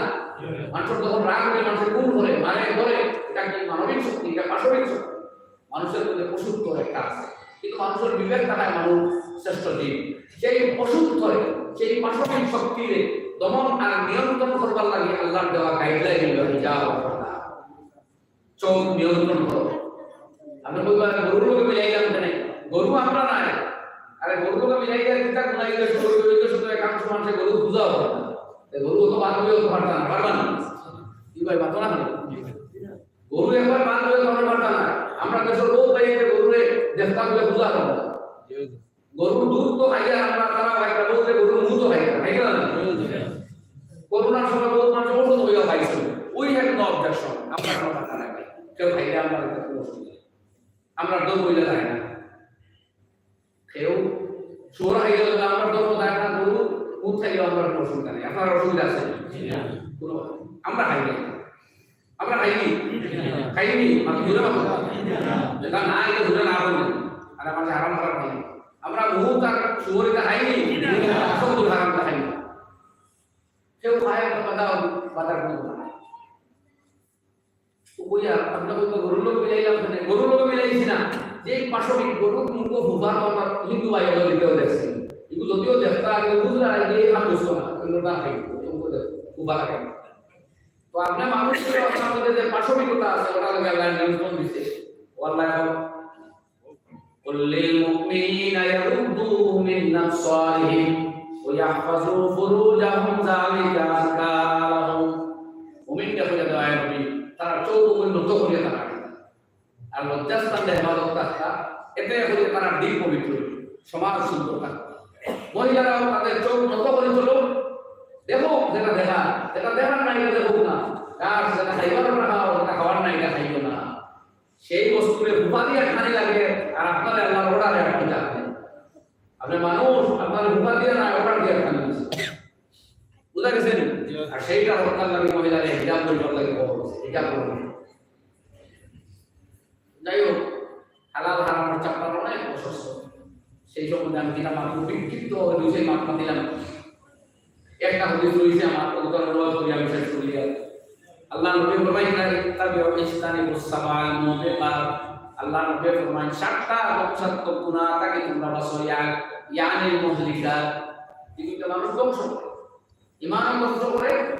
মানুষের যখন রাগ হলে মানুষের খুন করে, মারে, ধরে, এটা কি মানবিক শক্তি? এটা পাশবিক শক্তি। মানুষের মধ্যে পশুত্ব একটা আছে, কিন্তু মানুষের বিবেক থাকায় মানুষ শ্রেষ্ঠ জীব। সেই পশুত্বরে, সেই পাশবিক শক্তিরে দমন আর নিয়ন্ত্রণ করবার লাগি আল্লাহর দেওয়া গাইডলাইন হইল হিজাব। চোখ নিয়ন্ত্রণ করো। আপনি বলবেন, "গরুর লগে মিলাইলাম কেনে? গরু আমরা নাই।" আরে, গরুর লগে মিলাই দেয়, কিতা গুনাহ হইলে শুধু, হইলে শুধু একাংশ মানুষের গরু বুঝা হবে না। এই গরু তো বান্ধবী হতে পারতাম না, পারবা না? কি ভাই, পারতো না? গরু একবার বান্ধবী হতে পারতাম না। আমরা দেশের বউ পাইয়ে গরুরে দেখতাম বলে বুঝা হবে না। গরুর দুধ তো খাইয়া আমরা তারা একটা বলতে গরুর দুধ তো খাইয়া, খাইয়া না? করোনার সময় বহুত মানুষ ওষুধ হইয়া খাইছে। We have no objection। আমরা কোনো কথা নাই ভাই। কেউ খাইলে আমরা এটা কোনো অসুবিধা নেই। আমরা দৌড় হইলে যায় না। কেউ শুয়োর খাইলে তো আমরা দৌড় যায় না, গরু দুধ খাইলে আমরা কোনো অসুবিধা নেই। আপনার অসুবিধা আছে? কোনো কথা নেই। আমরা খাই না। আমরা খাইনি? খাইনি? আপনি ঘুরে মাত্র। যেটা না, এটা ঘুরে না বললেন। আর আমার হারাম হারাম খাইনি। আমরা মুহূর্ত আর শুয়োর এটা খাইনি? আসল করে হারামটা খাইনি। কেউ খায়, আমরা বাধা, বাধার কোনো কথা নাই। তো কইয়া, আমরা বলবো, "গরুর লগে মিলাইলাম কেনে?" গরুর লগে মিলাইছি না। যে পাশবিক গরু, মুরগো, ফুফা, তো আমরা হিন্দু ভাই হলো দিতেও দেখছি। এগুলো যদিও দেখতে আগে বুঝলে আর এই হাত বুঝতো না, অন্যটা খাই, ওগুলো দেখো, ফুফা খাই। তো আপনি মানুষ হিসেবে আপনার মধ্যে যে পাশবিকতা আছে, ওটা আল্লাহ নিয়ন্ত্রণ দিছে। ও আল্লাহ, "قل للمؤمنين يغضوا من أبصارهم ويحفظوا فروجهم ذلك أزكى لهم।" মুমিনকে বলে দেওয়া হয় নবী, তারা চোখ উন্নত করে তারা আর লজ্জাস্থানটা হেফাজত রাখা, এতে হলে তারা দিক পবিত্র, সমাজ সুন্দর থাকবে। মহিলারাও তাদের চোখ নত করে চলো, দেখো যেটা দেখা, যেটা দেখার নাই এটা দেখো না, আর যেটা খাইবার রাখা, যেটা খাওয়ার নাই এটা খাইও না। সেই বস্তুরে ফুফা দিয়া খানি লাগে, আর আপনারা আল্লাহর অর্ডারে আপনি যাবেন। আপনি মানুষ, আপনার হুকা দিয়া না, অর্ডার দিয়া খান। বুঝা গেছে নি? আর সেইটা হত্যার লাগে মহিলারে হিজাব পরিবার লাগে বলা হয়েছে, হিজাব পরিবার। যাই হোক, হালাল হারামের চাপটা অনেক অসুস্থ। সেই সম্বন্ধে আমি কিনা মাত্র বিক্ষিপ্ত ভাবে দুই চার মাত দিলাম। একটা হাদিস রয়েছে আমার কতটা অনুবাদ করি আমি শেষ করি আর। আল্লাহ নবী ফরমাইন, "ইত্তাবিউ ইজতানিবুস সাবাল মুবিকাত।" আল্লাহ নবী ফরমাইন, "সাতটা ধ্বংসাত্মক গুনাহ থাকি তোমরা বাঁচো।" ইয়া-, ইয়ানিল মুহলিকাত। এই দুইটা মানুষ ধ্বংস করে। ইমানও ধ্বংস করে,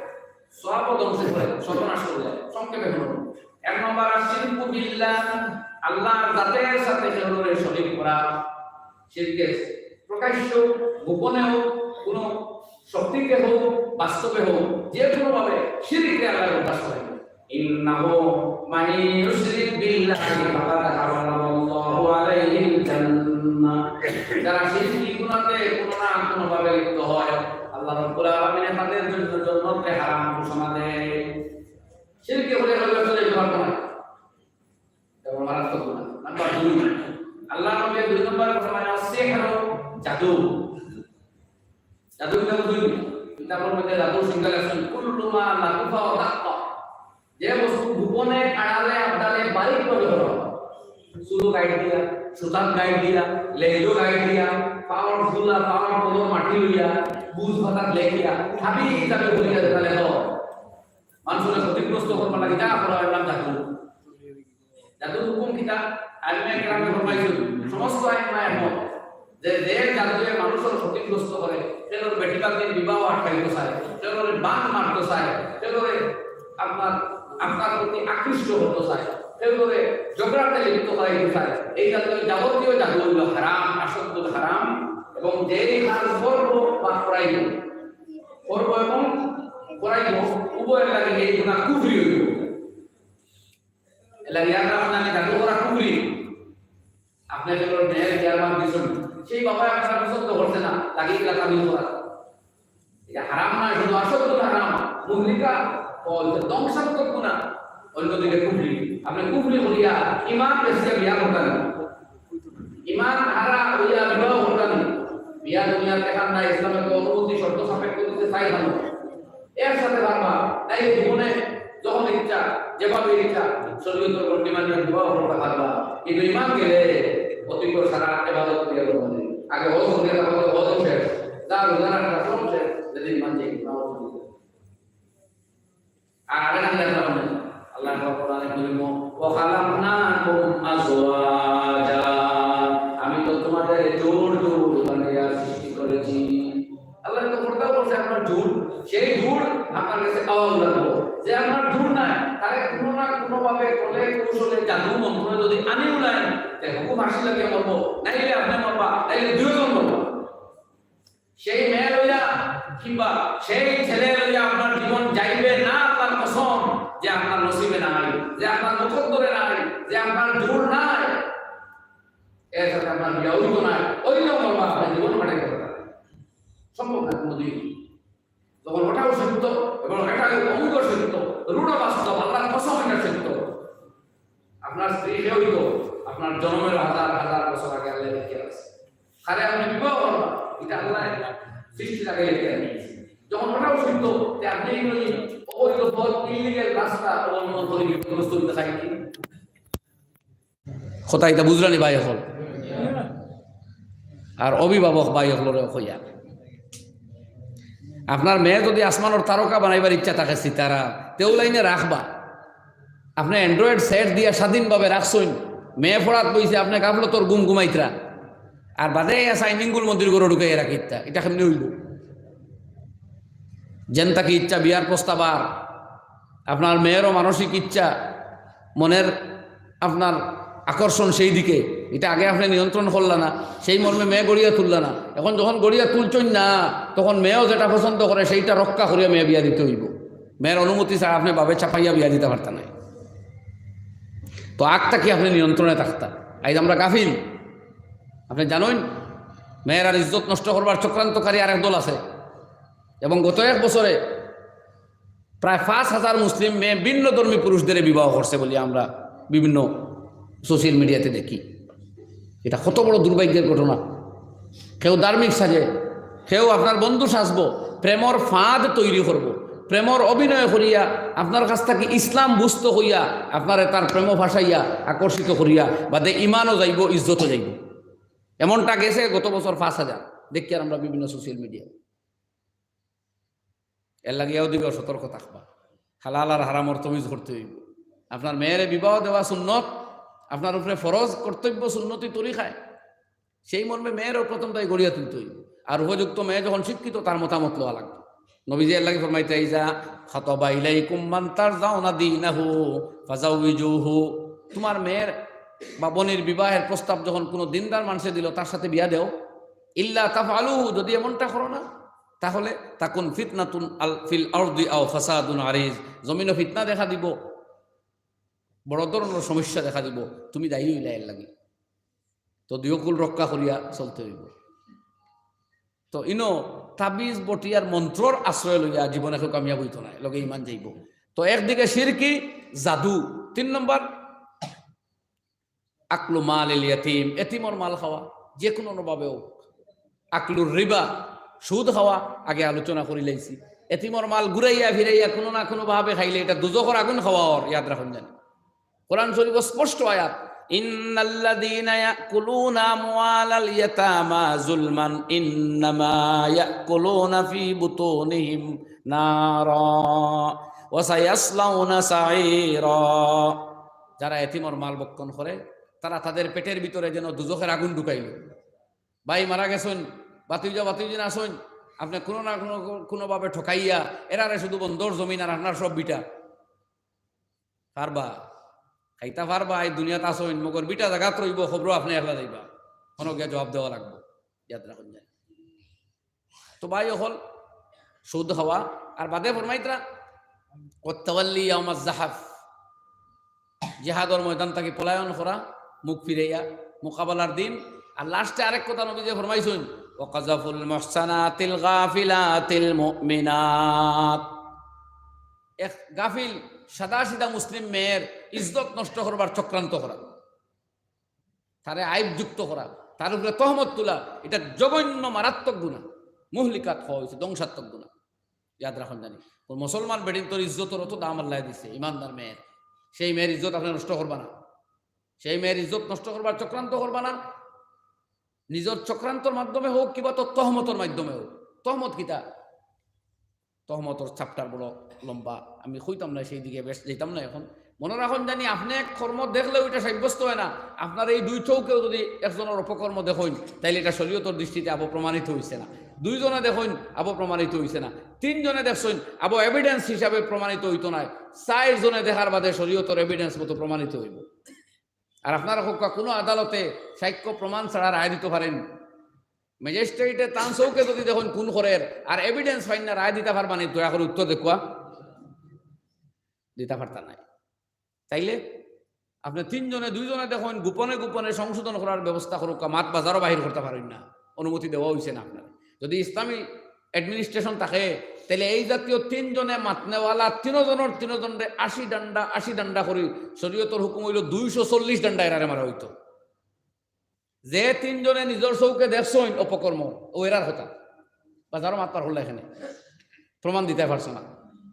সওয়াবও ধ্বংস করে, সর্বনাশ করে দেয়। সংক্ষেপে বলুন, এক নম্বর, আশরিকু বিল্লাহ, আল্লাহর জাতের সাথে কেউরে শরীক করা। শিরকে প্রকাশ্য, গোপনে হোক, কোনো শক্তিতে হোক, বাস্তবে হোক, যে কোনোভাবে শিরকে আল্লাহর উপাস করে। ইন্নাহু মান ইউশরিক বিল্লাহি ফাকাদ হারামাল্লাহু আলাইহিল জান্নাহ। যারা শিরকি গুনাতে কোনো না কোনোভাবে লিপ্ত হয়, আল্লাহ রাব্বুল আলামিনে তাদের জন্য জন্নতকে হারাম ঘোষণা দেয়। শিরকে হলে হলে চলে যেতে পারতো না। এটা বড় মারাত্মক গুনাহ। নাম্বার দুই, আল্লাহ নবী দুই নম্বরে ফরমায়, "আস-সিহরু", জাদু। জাদু কিতা বুঝুন? কিতাবর মধ্যে জাদু সংজ্ঞা লেখছেন, "কুল্লু মা লাতুফা ওয়া দাক্কা।" যে বস্তু গোপনে, আড়ালে, আবডালে, বারিক ভাবে করা হয়। চুলো গাইড দিয়া, সুতার গাইড দিয়া, লেজো গাইড দিয়া, পাওয়ার ধুলা, পাওয়ার কলম মাটি লইয়া, বুঝ পাতাত লেখিয়া, হাবি জাবি বলিয়া যেটা লেখো। মানুষের ক্ষতিগ্রস্ত করবার লাগে যা করা হয়, নাম জাদু। জাদুর হুকুম কিতা? আইম্মায়ে কেরামে ফরমাইছইন, সমস্ত আইম্মা একমত যে, যে জাদুয়ে মানুষের ক্ষতিগ্রস্ত করে, কেউর বেটি বাগনির বিবাহ আটকাইতো চায়, কেউর বান মারতো চায়, কেউর আপনার, আপনার প্রতি আকৃষ্ট হতো চায়, কেউর ঝগড়াতে লিপ্ত করাইতো চায়, এই জাতীয় যাবতীয় জাদু হইল হারাম, আশাদ্দুল হারাম। এবং যেই কাজ করবো বা করাইবো, করবো এবং করাইবো, উভয়ের লাগি এই গুনাহ কুফরি হইব। এর লাগি আমরা আপনাকে জাদু করা কুফরি। আপনি যখন মেয়ের চেয়ারম্যান দিচ্ছেন, সেই বাবায় আপনারা পছন্দ করছে না, লাগিয়ে গেলে তামিল করা। এটা হারাম নয়, শুধু আশাদ্দুল হারাম। মুহলিকা বলতে ধ্বংসাত্মক গুনাহ, অন্যদিকে কুফরি। আপনি কুফরি বলিয়া ইমান বেশি বিয়া করতেন না। ইমান হারা হইয়া বিবাহ করতেন না। বিয়া দুনিয়ার দেখার নাই, ইসলামে তো অনুমতি শর্ত সাপেক্ষ দিতে চাই না। এর সাথে পারবা, তাই জীবনে যখন ইচ্ছা, যেভাবে ইচ্ছা, শরীয়তের গণ্ডি মানিয়া বিবাহ করতে পারবা। কিন্তু ইমান গেলে অতীত সারা এবাদত করিয়া করবা না। আগে হজ করিয়া তারপরে হজ শেষ, যা রোজা রাখা সব শেষ, যেদিন ইমান যাই, নামাজ পড়ি। আর আগে না দেখলাম না। আল্লাহ পাক কোরআনে বলেন, "ওয়া খালাকনাকুম আজওয়াজা।" আমি তো তোমাদের জোড় জোড় বানাইয়া সৃষ্টি করেছি। আল্লাহ তো পর্দা করছে আপনার জোড়, সেই জোড় আপনার কাছে পাওয়া লাগবো। যে আপনার জোড় নাই, তারে কোনো না কোনোভাবে কলে কৌশলে জাদু মন্ত্র যদি আনি উলায়, তে হুকুম হাসি লাগে মরবো, নাইলে আপনি মরবা, নাইলে দুইজন মরবা। সেই মেয়ে লইয়া কিংবা সেই ছেলে লইয়া আপনার জীবন যাইবে না, আল্লাহর কসম, যে আপনার নসিবে নাই, যে আপনার মুকদ্দরে নাই, যে আপনার জোড় নাই, এর সাথে আপনার বিয়া হইতো না, হইলেও মরবা, আপনার জীবন কাটাইতে পারবে না। সম্ভব না কোনোদিন। যখন ওটাও সত্য এবং এটাও অমূল্য সত্য, রূঢ় বাস্তব, আল্লাহর কসম এটা সত্য। আপনার স্ত্রী সে হইতো আপনার জন্মের হাজার হাজার বছর আগে আল্লাহ লিখে আছে। তারে আপনি বিবাহ করবা, এটা আল্লাহ সৃষ্টির আগে লিখে আছে। যখন ওটাও সত্য, তে আপনি এই অবৈধ পথ, ইলিগাল রাস্তা অবলম্বন করে বিপদগ্রস্ত হইতে চাইনি? কথা এটা বুঝলানি ভাই অকল? আর অভিভাবক ভাই অকলরে কইয়া, আপনার মেয়ে যদি আসমানর তারকা বানাইবার ইচ্ছা থাকে সিতারা, তেউ লাইনে রাখবা। আপনি Android set দিয়া স্বাধীনভাবে রাখছইন, মেয়ে পড়াত বইছে, আপনি গাফলতর ঘুম ঘুমাইতরা, আর বাদে আইয়া সাইমিঙ্গুল মন্দির ঘরো ঢুকাইয়া রাখিতরা, এটা কেমনে হইব? যেন তাকে ইচ্ছা বিয়ার প্রস্তাব আর আপনার মেয়েরও মানসিক ইচ্ছা, মনের আপনার আকর্ষণ সেই দিকে, এটা আগে আপনি নিয়ন্ত্রণ করলা না, সেই মর্মে মেয়ে গড়িয়া তুললা না। এখন যখন গড়িয়া তুলছইন না, তখন মেয়েও যেটা পছন্দ করে সেইটা রক্ষা করিয়া মেয়ে বিয়া দিতে হইব। মেয়ের অনুমতি ছাড়া আপনি বাবে চাপাইয়া বিয়া দিতে পারতা নাই। তো আগ থাকি আপনি নিয়ন্ত্রণে থাকতা। আইজ আমরা গাফিল। আপনি জানইন, মেয়েরার ইজ্জত নষ্ট করবার চক্রান্তকারী আরেক দল আছে। এবং গত এক বছরে প্রায় পাঁচ হাজার মুসলিম মেয়ে ভিন্ন ধর্মী পুরুষদের বিবাহ করছে বলে আমরা বিভিন্ন সোশ্যাল মিডিয়াতে দেখি। এটা কত বড় দুর্ভাগ্যের ঘটনা। কেউ ধার্মিক সাজে, কেউ আপনার বন্ধু সাজবো, প্রেমর ফাঁদ তৈরি করবো, প্রেমর অভিনয় করিয়া আপনার কাছ থাকি ইসলাম বুঝতো কইয়া আপনারে তার প্রেমো ফাঁসাইয়া আকর্ষিত করিয়া বাদে ইমানও যাইবো, ইজ্জতও যাইবো। এমনটা গেছে গত বছর পাঁচ হাজার, দেখি আর আমরা বিভিন্ন সোশ্যাল মিডিয়া। এর লাগিয়াও দিকে সতর্ক থাকবা। হালাল আর হারামর তমিজ করতে হইব। আপনার মেয়েরে বিবাহ দেওয়া সুন্নত, আপনার উপরে ফরজ কর্তব্য সুন্নতি তরিকায়। সেই মর্মে মেয়েরও প্রথম তাই গড়িয়া তুলতে হইব। আর উপযুক্ত মেয়ে যখন শিক্ষিত, তার মতামত লওয়া লাগবে। নবীজি এর লাগি ফরমাইতে, "ইজা খাতাবা ইলাইকুম মান তারজাউনা দীনাহু ফাজাউইজুহু।" তোমার মেয়ের বা বোনের বিবাহের প্রস্তাব যখন কোনো দিনদার মানুষে দিল, তার সাথে বিয়া দেও। ইল্লা তাফআলুহু, যদি এমনটা করো না, তাহলে তাকুন ফিতনাতুন আল-, ফিল আরদি আও ফাসাদুন আরিজ, জমিনো ফিতনা দেখা দিব, বড় ধরনের সমস্যা দেখা দিব, তুমি দায়ী হইলা এর লাগি। তো দুইকুল রক্ষা করিয়া চলতে হইব। তো ইনো তাবিজ বটি আর মন্ত্রর আশ্রয় লইয়া জীবনে কেউ কামিয়াব হইতো না, লগে ইমান যাইব। তো একদিকে শিরকি, জাদু, তিন নম্বর আকলু মালিল ইয়াতিম, এতিমর মাল খাওয়া, যে কোনো ভাবে হোক। আকলুর রিবা, সুদ খাওয়া, আগে আলোচনা করি লাইছি। এতিমর মাল ঘুরাইয়া ফিরাইয়া কোনো না কোনো ভাবে খাইলে এটা দুজখর আগুন খাওয়া অর, ইয়াদ রাখুন জানি। কোরআন শরীফ স্পষ্ট আয়াত, "ইন্নাল্লাযীনা ইয়াকুলুনা আমওয়ালাল ইয়াতামা যুলমান ইন্নামা ইয়াকুলুনা ফি বুতুনিহিম নারা ওয়া সায়াসলাউনা সাঈরা।" যারা এতিমর মাল ভক্ষণ করে, তারা তাদের পেটের ভিতরে যেন দুজখের আগুন ঢুকাইল। ভাই মারা গেছইন, বাতিজা বাতিজিন আছইন, আপনি কোনো না কোনো, কোনোভাবে ঠকাইয়া এরারে শুধু বন্দর জমিন আর আপনার সব ভিটা। পারবা, খাইতা পারবা, এই দুনিয়াত আছইন, মগর ভিটা জাগাত রইব, খবরও আপনি একলা যাইবা, কোনো গিয়া জবাব দেওয়া লাগবো। ইয়াদ রাখুন জানি। তো ভাই অকল সুদ খাওয়া, আর বাদে ফরমাইতরা, "ওয়াত্তাওয়াল্লি ইয়াউমাজ জাহাফ", জিহাদর ময়দান থাকি পলায়ন করা, মুখ ফিরাইয়া, মোকাবেলার দিন। আর লাস্টে আরেক কথা নবীজি ফরমাইছইন, "ওয়াকাযাফুল মুহসানাতিল গাফিলাতিল মুমিনাত", এক গাফিল সাদাসিধা মুসলিম মেয়ের ইজ্জত নষ্ট করবার চক্রান্ত করা, তারে আইবযুক্ত করা, তার উপরে তহমত তোলা, এটা জঘন্য মারাত্মক গুনাহ, মুহলিকাত কওয়া হইছে, ধ্বংসাত্মক গুনাহ। ইয়াদ রাখুন জানি, কোন মুসলমান বেটিন্তর ইজ্জতর অত দাম আল্লায় দিছে, ইমানদার মেয়ের, সেই মেয়ের ইজ্জত আপনি নষ্ট করবা না, সেই মেয়ের ইজ্জত নষ্ট করবার চক্রান্ত করবা না, নিজর চক্রান্তর মাধ্যমে হোক কিবা তো তহমতর মাধ্যমে হোক। তহমত কিতা? তহমতর chapter বড় লম্বা, আমি কইতাম না, সেই দিকে বেশ যাইতাম না এখন। মনো রাখুন জানি, আপনে এক কর্ম দেখলেও এটা সাব্যস্ত হয় না। আপনার এই দুই চউখেও যদি একজনর অপকর্ম দেখইন, তাইলে এটা শরীয়তর দৃষ্টিতে আবো প্রমাণিত হইছে না। দুইজনে দেখইন, আবো প্রমাণিত হইছে না। তিনজনে দেখছইন, আবো evidence হিসাবে প্রমাণিত হইতো নায়। চাইরজনে দেখার বাদে শরীয়তর evidence মতো প্রমাণিত হইব। আর আপনারা কউক্কা কোনো আদালতে সাক্ষ্য প্রমাণ ছাড়া রায় দিতো পারেন? ম্যাজিস্ট্রেটে তান চউখে যদি দেখইন খুন করের আর evidence পাইন না, রায় দিতা পারবা নি? দয়া করি উত্তর দেউক্কা। দিতা পারতা নায়। তাইলে আপনে তিনজনে, দুইজনে দেখইন, গোপনে গোপনে সংশোধন করার ব্যবস্থা করউক্কা, মাত বাজারও বাহির করতা পারইন না, অনুমতি দেওয়া হইছে না আপনারে। যদি ইসলামী administration থাকে, তাইলে এই জাতীয় তিনজনে মাতনেওয়ালা তিনজনর তিনজনরে আশি ডান্ডা, আশি ডান্ডা করি, শরীয়তর হুকুম হইল দুইশো চল্লিশ ডান্ডা এরারে মারা হইতো। যে তিনজনে নিজর চউখে দেখছইন অপকর্ম, ও এরার কথা। বাজারও মাত পার করলা এখানে, প্রমাণ দিতায় পারছো না।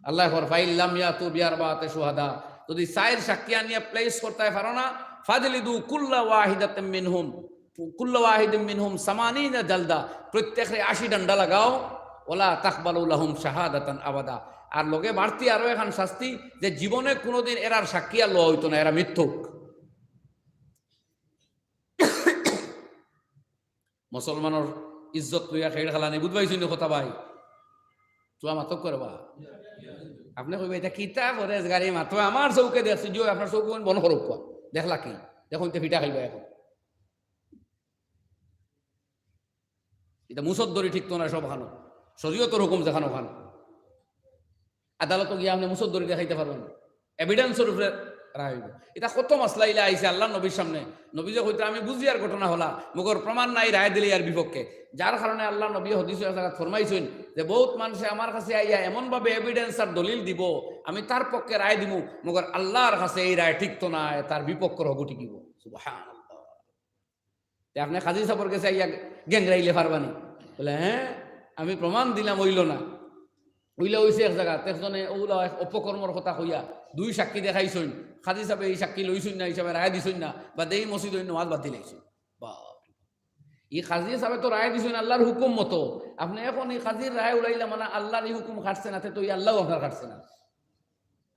আল্লায় কর, "ফাইন লাম ইয়াতু বিআরবাআতি শুহাদা", যদি চাইর সাক্ষী আনিয়া place করতায় পারো না, "ফাজলিদু কুল্লা ওয়াহিদাতিম মিনহুম, কুল্লা ওয়াহিদিম মিনহুম সামানিনা জালদা", প্রত্যেকরে আশি ডান্ডা লাগাও, "ওয়ালা তাকবালু লাহুম শাহাদাতান আবাদা", আর লগে বাড়তি আরো এখান শাস্তি, যে জীবনে কোনোদিন এরার সাক্ষী আর লওয়া হইতো না, এরা মিথ্যুক। মুসলমানর ইজ্জত লইয়া খেড় খেলা নেই, বুঝবাইছইন নি কথা ভাই? তুয়া মাতক করে বা। আপনে কইবা, "এটা কিতা পরেজগারি মাতো? আমার চউখে দেখছি, যে আপনার চউখ বন্ধ করউক্কা।" দেখলা কি? দেখইন তে ফিটা খাইবা এখন। এটা মুসদ্দরি ঠিক তো না সব খানো। শরীয়তর হুকুম যেখানো খানো। আদালতো গিয়া আপনে মুসদ্দরি দেখাইতা পারবা না। Evidence-র উপরে রায় হইব। এটা কত মাসলা ইলা আইছে আল্লার নবীর সামনে। নবীয়ে কইতরা, "আমি বুঝিয়ার ঘটনা হলা, মগর প্রমাণ নাই রায় দিলে ইয়ার বিপক্ষে।" যার কারণে আল্লার নবী হাদিসো এক জাগাত ফরমাইছইন যে, "বহুত মানষে আমার কাছে আইয়া এমনভাবে evidence আর দলিল দিব, আমি তার পক্ষে রায় দিমু, মগর আল্লার কাছে এই রায় টিকতো নায়, তার বিপক্ষর হগু টিকিব।" সুবহানাল্লাহ। তে আপনে কাজী সাবর গেছে আইয়া গেংরাইলে পারবানি? বলে, "হ্যাঁ, আমি প্রমাণ দিলাম, অইলো না।" অইলে অইছে এক জাগাত, একজনে অউলা এক অপকর্মর কথা কইয়া দুই সাক্ষী দেখাইছইন, কাজী সাবে ই সাক্ষী লইছইন না, হিসাবে রায় দিছইন না, বাদে ই মসজিদো নমাজ বাদ দিলাইছইন। বাপ রে। ই কাজী সাবে তো রায় দিছইন আল্লার হুকুম মতো, আপনে এখন ই কাজীর রায় উড়াইলা মানে আল্লার ই হুকুম খাটছে না, তে তো ই আল্লাও আপনার খাটছে না।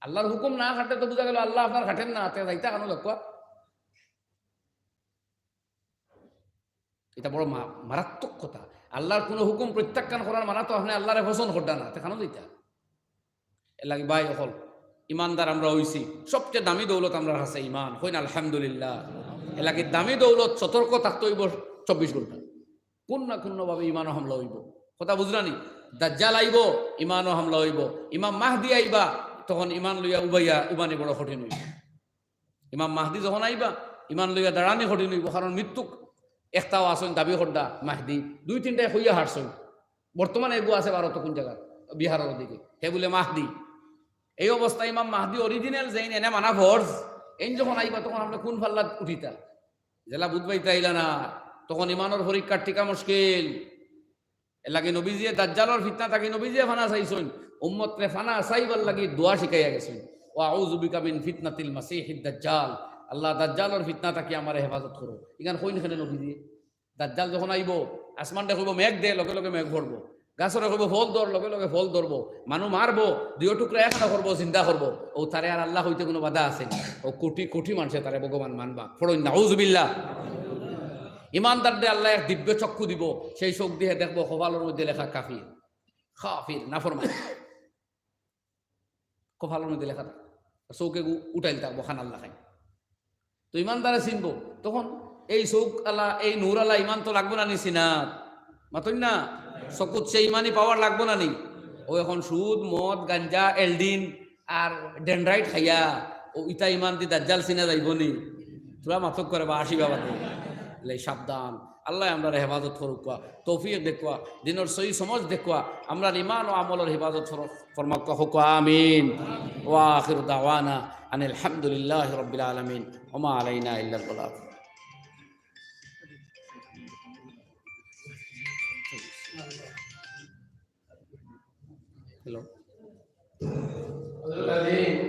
আল্লার হুকুম না খাটলে তো বুঝা গেল আল্লা আপনার খাটের না, তে যাইতা কেনে দেখবা? ইটা বড় মা-, মারাত্মক কথা। আল্লার কুনু হুকুম প্রত্যাখ্যান করার মানা তো আপনে আল্লারে পছন্দ কররা না, তে কেনে যাইতা? এরলাগি ভাই অকল, ইমানদার আমরা অইছি, সবচেয়ে দামি দৌলত আমরার কাছে ইমান। কইন আলহামদুলিল্লাহ। এরলাগি দামি দৌলত সতর্ক থাকতে অইবো চব্বিশ ঘন্টা। কুন না কুন ভাবে ইমানো হামলা অইবো। কথা বুঝরানি? দাজ্জাল আইবো, ইমানো হামলা অইবো। ইমাম মাহদি আইবা, তখন ইমান লইয়া উবাইয়া, উবানি বড় কঠিন অইবো। ইমাম মাহদি যখন আইবা, ইমান লইয়া দাঁড়ানি কঠিন অইবো, কারণ মৃত্যু একটাও আছইন দাবি কররা মাহদি, দুই তিনটায় কইয়া হারছইন। বর্তমানে এগু আছে ভারতো কুন জাগাত, বিহারর দিকে, হে বুলে মাহদি। এই অবস্থা ইমাম মাহদি original যেইন এনে মানা ফরজ, এইন যখন আইবা তখন আপনে কুন পাল্লাত উঠিতা? যেলা বুঝ পাইতা ইলা না, তখন ইমানর পরীক্ষার টিকা মুশকিল। এরলাগি নবীজিয়ে দাজ্জালর ফিতনা থাকি নবীজিয়ে ফানা চাইছইন, উম্মতরে ফানা চাইবার লাগি দোয়া শিখাইয়া গেছইন, "ওয়া আউযু বিকা মিন ফিতনাতিল মাসিহিদ দাজ্জাল।" আল্লাহ, দাজ্জালর ফিতনা থাকি আমারে হেফাজত করো। ইখান কইন কেনে নবীজিয়ে? দাজ্জাল যখন আইবো, আসমানরে কইবো, "মেঘ দে", লগে লগে মেঘ পড়বো। গাছরে কইবো, "ফল ধর", লগে লগে ফল ধরবো। মানু মারবো, দুইও টুকরা একটা করবো, জিন্দা করবো। অউ তারে আর আল্লাহ কইতে কুনু বাধা আছে নি? অউ কোটি কোটি মানষে তারে ভগবান মানবা। পড়ইন নাউজুবিল্লাহ। ইমানদাররে আল্লায় এক দিব্য চক্ষু দিবো, সেই চউখ দিয়া দেখবো কপালর মধ্যে লেখা কাফির, কাফির, নাফরমান। কপালর মধ্যে লেখা থাকে। চউখ এগু উঠাইল থাকবো, খানার লাখান। তো ইমানদারে চিনবো, তখন এই চউখ আলা, এই নূর আলা ইমান তো লাগবো না নি সিনাত? মাতইন না? চকুত সেই ইমানি power লাগবো না নি? অউ এখন সুদ, মদ, গাঞ্জা, এলডিন আর ডেনড্রাইট খাইয়া, অউ ইতা ইমান দি দাজ্জাল চিনা যাইবো নি? থুড়া মাতউক্কা রে বা, আশি বাবা দে। লে সাবধান। আল্লায় আমরারে হেফাজত করউক্কা, তৌফিক দেউক্কা, দিনর সহি সমঝ দেউক্কা, আমরার ইমান ও আমলর হেফাজত ফর-, ফরমাউক্কা, কউক্কা আমিন। ওয়া আখিরু দাওয়ানা আনিল হামদুলিল্লাহি রাব্বিল আলামিন। ওয়া মা আলাইনা ইল্লাল বালাগ। হ্যালো।